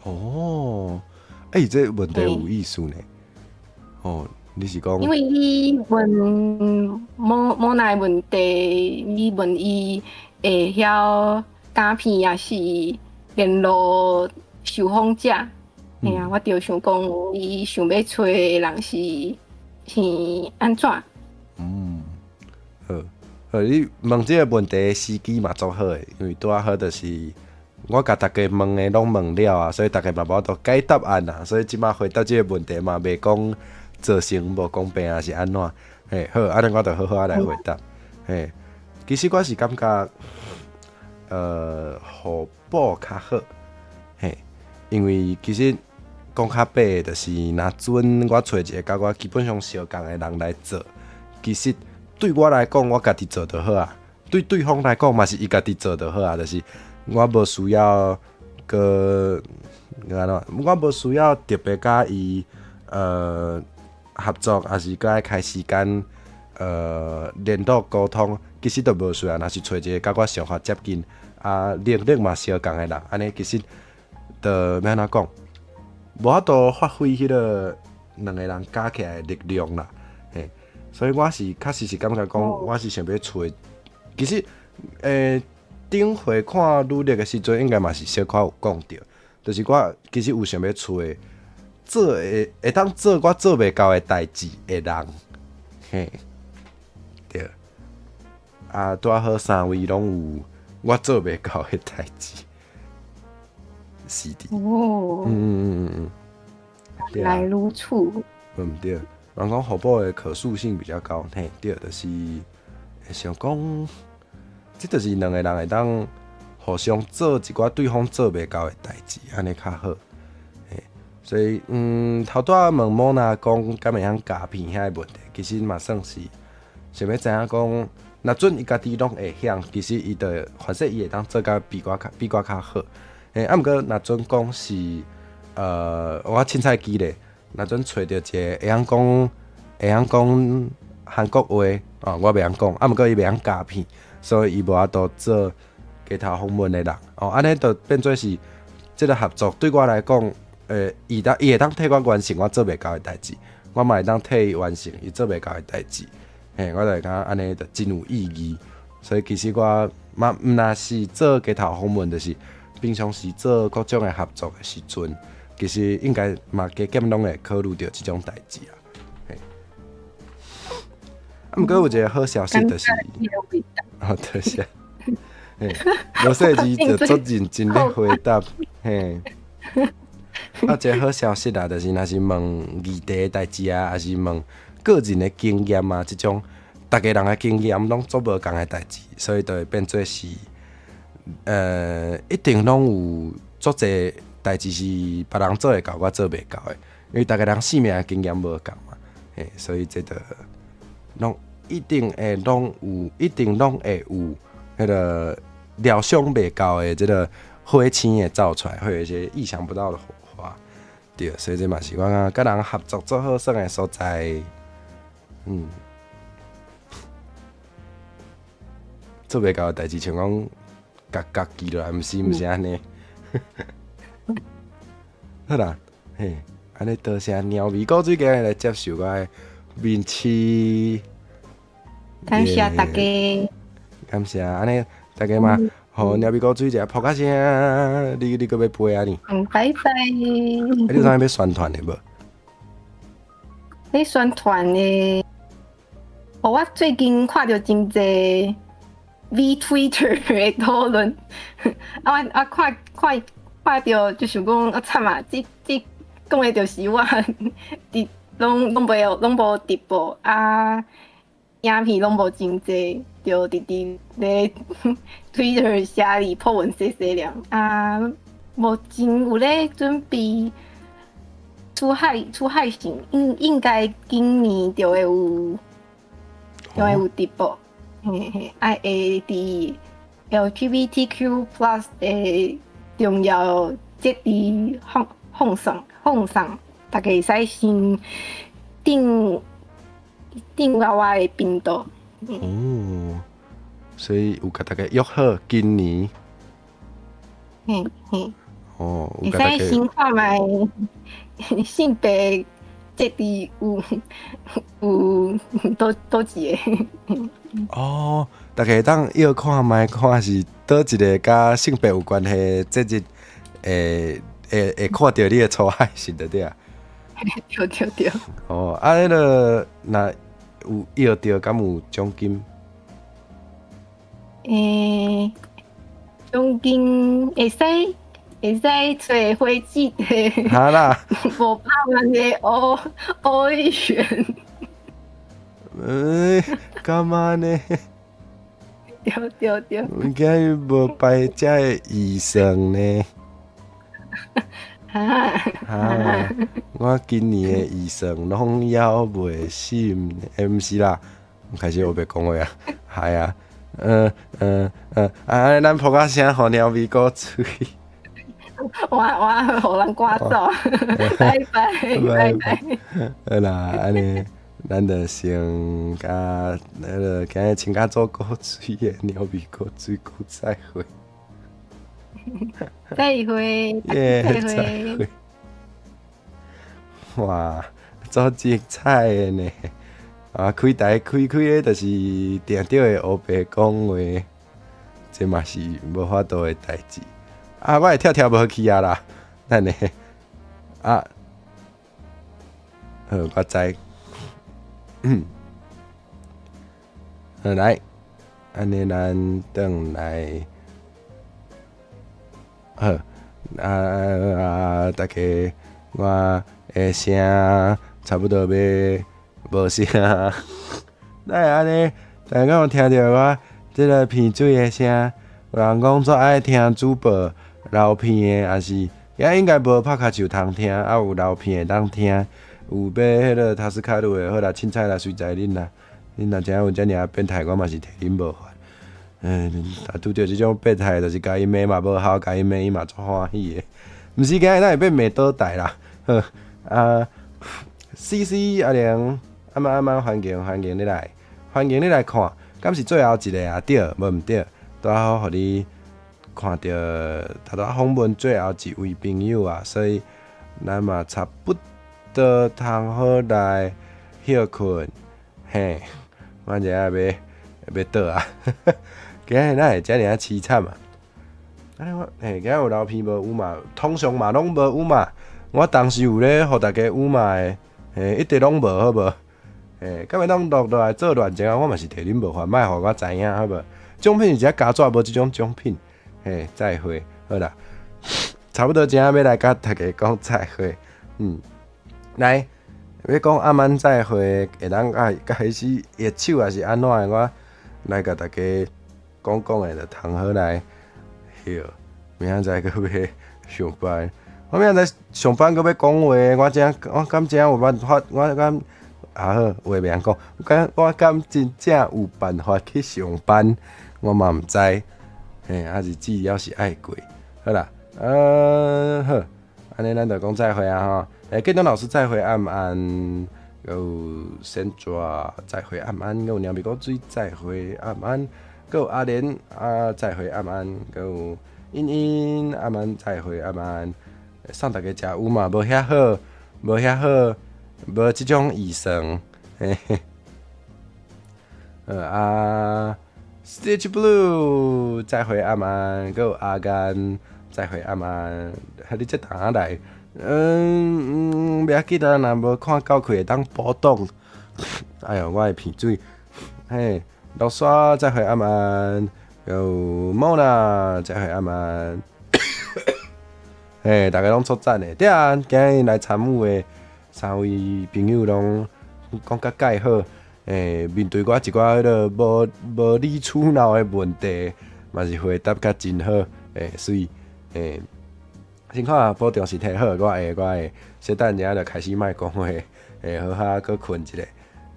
哦，欸，這問題有意思呢。哦，你是講？因為你問某某那個問題，你問伊會曉詐騙，抑是聯絡受訪者？嘿啊，我就想講，伊想欲揣的人是按怎？嗯，好，好，你問這個問題時機嘛足好的，因為拄仔好就是我共逐家問的攏問了啊，所以逐家嘛無法度改答案啊，所以這擺回答這個問題嘛袂講造成無公平抑是按怎？嘿，好，按呢我就好好仔來回答。嘿，其實我是感覺，互補較好，嘿，因為其實講較白的，就是若準我揣一個佮我基本上相仝的人來做，其實對我來講，我家己做就好啊；對對方來講，嘛是伊家己做就好啊。就是我無需要閣按怎，我無需要特別佮伊合作，抑是閣愛開時間聯絡溝通，其實都無需要。若是揣一個佮我想法接近，啊能力嘛相仝的人，按呢其實就欲按怎講，無法度發揮彼個兩個人加起來的力量啦。嘿，所以我是確實是感覺講，我是想欲揣，其實頂回看履歷的時陣，應該嘛是小可有講著，就是我其實有想欲揣做會會當做我做袂到的代誌的人，嘿，對。啊，拄仔好三位攏有我做袂到的代誌，是的。哦，對啊。來如此。嗯，對，人講互補的可塑性比較高，嘿，對，就是會想講，這就是兩個人會當互相做一寡對方做袂到的代誌，按呢較好。嘿，所以頭拄仔問莫娜講敢會曉詐騙遐個問題，其實嘛算是想欲知影講，若準伊家己攏會曉，其實伊就反正伊會當做甲比我較好。嘿，啊，毋過若準講是我凊彩舉例，若準揣著一個會曉講韓國話，哦，我袂曉講，啊，毋過伊袂曉詐騙，所以伊無法度做街頭訪問的人，哦，按呢就變做是這個合作對我來講，伊會當替我完成我做袂到的代誌，我嘛會當替伊完成伊做袂到的代誌，嘿，我就會感覺按呢就真有意義。所以其實我嘛毋若是做街頭訪問，就是平常時做各種的合作的時陣，其實應該嘛加減攏會考慮著這種代誌啊。嘿，啊，毋過有一個好消息就是，哦，多謝。嘿，無細膩就足認真咧回答，嘿。啊，一個好消息啦，就是若是問議題的代誌啊，抑是問個人的經驗啊，這種逐家人的經驗攏足無仝的代誌，所以就會變做是，一定攏有足濟代誌是別人做會到，我做袂到的，因為逐家人生命的經驗無仝嘛，嘿，所以這就攏一定會攏有，一定攏會有彼個料想袂到的這個火星會走出來，會有一些意想不到的火花，對，所以這嘛是我感覺佮人合作做好耍的所在，做袂到的代誌，像講共家記落來，毋是按呢。好啦，嘿，按呢多謝貓咪古水今日來接受我的面試。感謝大家。感謝，按呢大家嘛，予貓咪古水一下噗仔聲，你閣欲飛啊你？嗯，拜拜。啊，你有啥欲宣傳的無？欲宣傳的，哦，我最近看著真濟 VTuber 的討論，啊，我啊看看看著就想講啊慘啊，這這講的就是我，佇攏攏袂攏無直播啊，影片攏無真濟，就直直咧 Twitter 寫字 po 文細細念啊，目前有咧準備出海型，應該今年就會有直播，嘿嘿，啊會佇 LGBTQ+ 的重要節日放放送放送，大家會使先訂訂閱我的頻道。哦，所以有共大家約好今年。嘿嘿。哦，會使先看覓性別節日有佗佗一个。哦，大家會當約看覓看是佗一个佮性別有關係節日，會看著你的粗海信就對啊。對對對。哦，啊，彼个若有約著，敢有獎金？獎金會使揣火箭的。哈啦。500萬的歐歐元。欸，幹嘛呢？對對對。今日無排這个預算呢。哈。哈，我今年的預算攏猶未審，欸，毋是啦，開始烏白講話啊，係啊，啊，咱噗仔聲予貓咪古喙。我予人趕走，拜拜拜拜。好啦，按呢，咱就先佮彼个今日穿甲做古錐的貓咪古錐講再會。再會，耶，再會。哇，足精彩的呢！啊，開台開開的，就是定著會烏白講話，這嘛是無法度的代誌。啊，我會跳跳無去啊啦，等下啊，好，我知。嗯，好來，按呢咱轉來，好，啊啊，大家我的聲差不多欲無聲，哪會按呢？大家有聽著我這个鼻水的聲？有人講最愛聽主播流鼻的，抑是也應該無拍跤手通聽，啊有流鼻的當聽，有欲彼个塔斯卡魯的，好啦，凊彩啦，隨在恁啦。恁若知影有遮爾仔變態，我嘛是替恁無法。啊，拄著這種變態，就是共伊罵嘛無效，共伊罵伊嘛足歡喜的。毋是今日咱會變罵倒台啦。好，啊，C C 阿玲，阿媽阿媽，歡迎歡迎你來，歡迎你來看，敢是最後一个啊？對，無毋對，拄好予你看著頭拄仔訪問最後一位朋友啊，所以咱嘛差不多通好來歇睏，嘿，我這下欲倒啊，今日哪會遮爾仔悽慘啊？啊我嘿，今日有流鼻無有嘛？通常嘛攏無有嘛。我當時有咧予大家有嘛的，嘿，一直攏無好無？嘿，敢會當錄落來做亂情啊？我嘛是替恁無法，莫予我知影好無？獎品是遮加紙無這種獎品，嘿，再會，好啦，差不多這下欲來佮大家講再會，來，欲講阿曼再會，會當愛開始握手抑是按怎的？我來共大家講講的，就通好來，歇，明仔載閣欲上班。我明仔載上班閣欲講話，我這我敢真有辦法？我敢啊好，話袂曉講，我敢真正有辦法去上班？我嘛毋知，嘿，抑是只要是愛過，好啦，好，按呢咱就講再會啊吼，欸，建東老師再會暗安，閣有先抓再會暗安，閣有貓咪古水再會暗安，閣有阿蓮啊再會暗安，閣有茵茵暗安再會暗安。送大家食有嘛？無遐好，無遐好，無這種預算，嘿嘿。啊，Stitch Blue 再會暗安，閣有阿干再會暗安，你這當下來，袂要緊啊，若無看夠氣會當補檔。哎喲，我的鼻水，嘿，落沙再會暗安，閣有莫娜再會暗安。嘿，大家攏足讚的，對啊，今日來參與的三位朋友攏講甲蓋好，欸，面對我一寡彼个無理取鬧的問題，嘛是回答甲真好，欸，所以，欸，先看保重身體好，我會，小等一下就開始莫講話，欸，好好閣睏一下，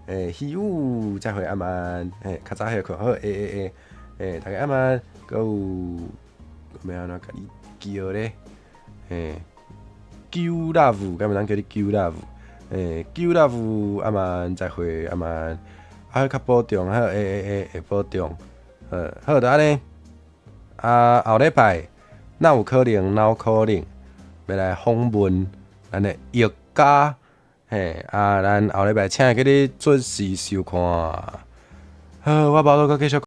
欸，喜雨再會暗安，欸，較早歇睏好，欸欸欸，欸，大家暗安，閣有欲按怎共你叫咧？嘿，九 love，敢會當叫你九 love？欸，九 love 阿曼再會，阿曼，啊，較保重，好，會會會會保重，好，好就按呢。啊，後禮拜若有可能，若有可能欲來訪問咱的譯家，嘿，啊，咱後禮拜請會記得準時收看。好，我無肚閣繼續。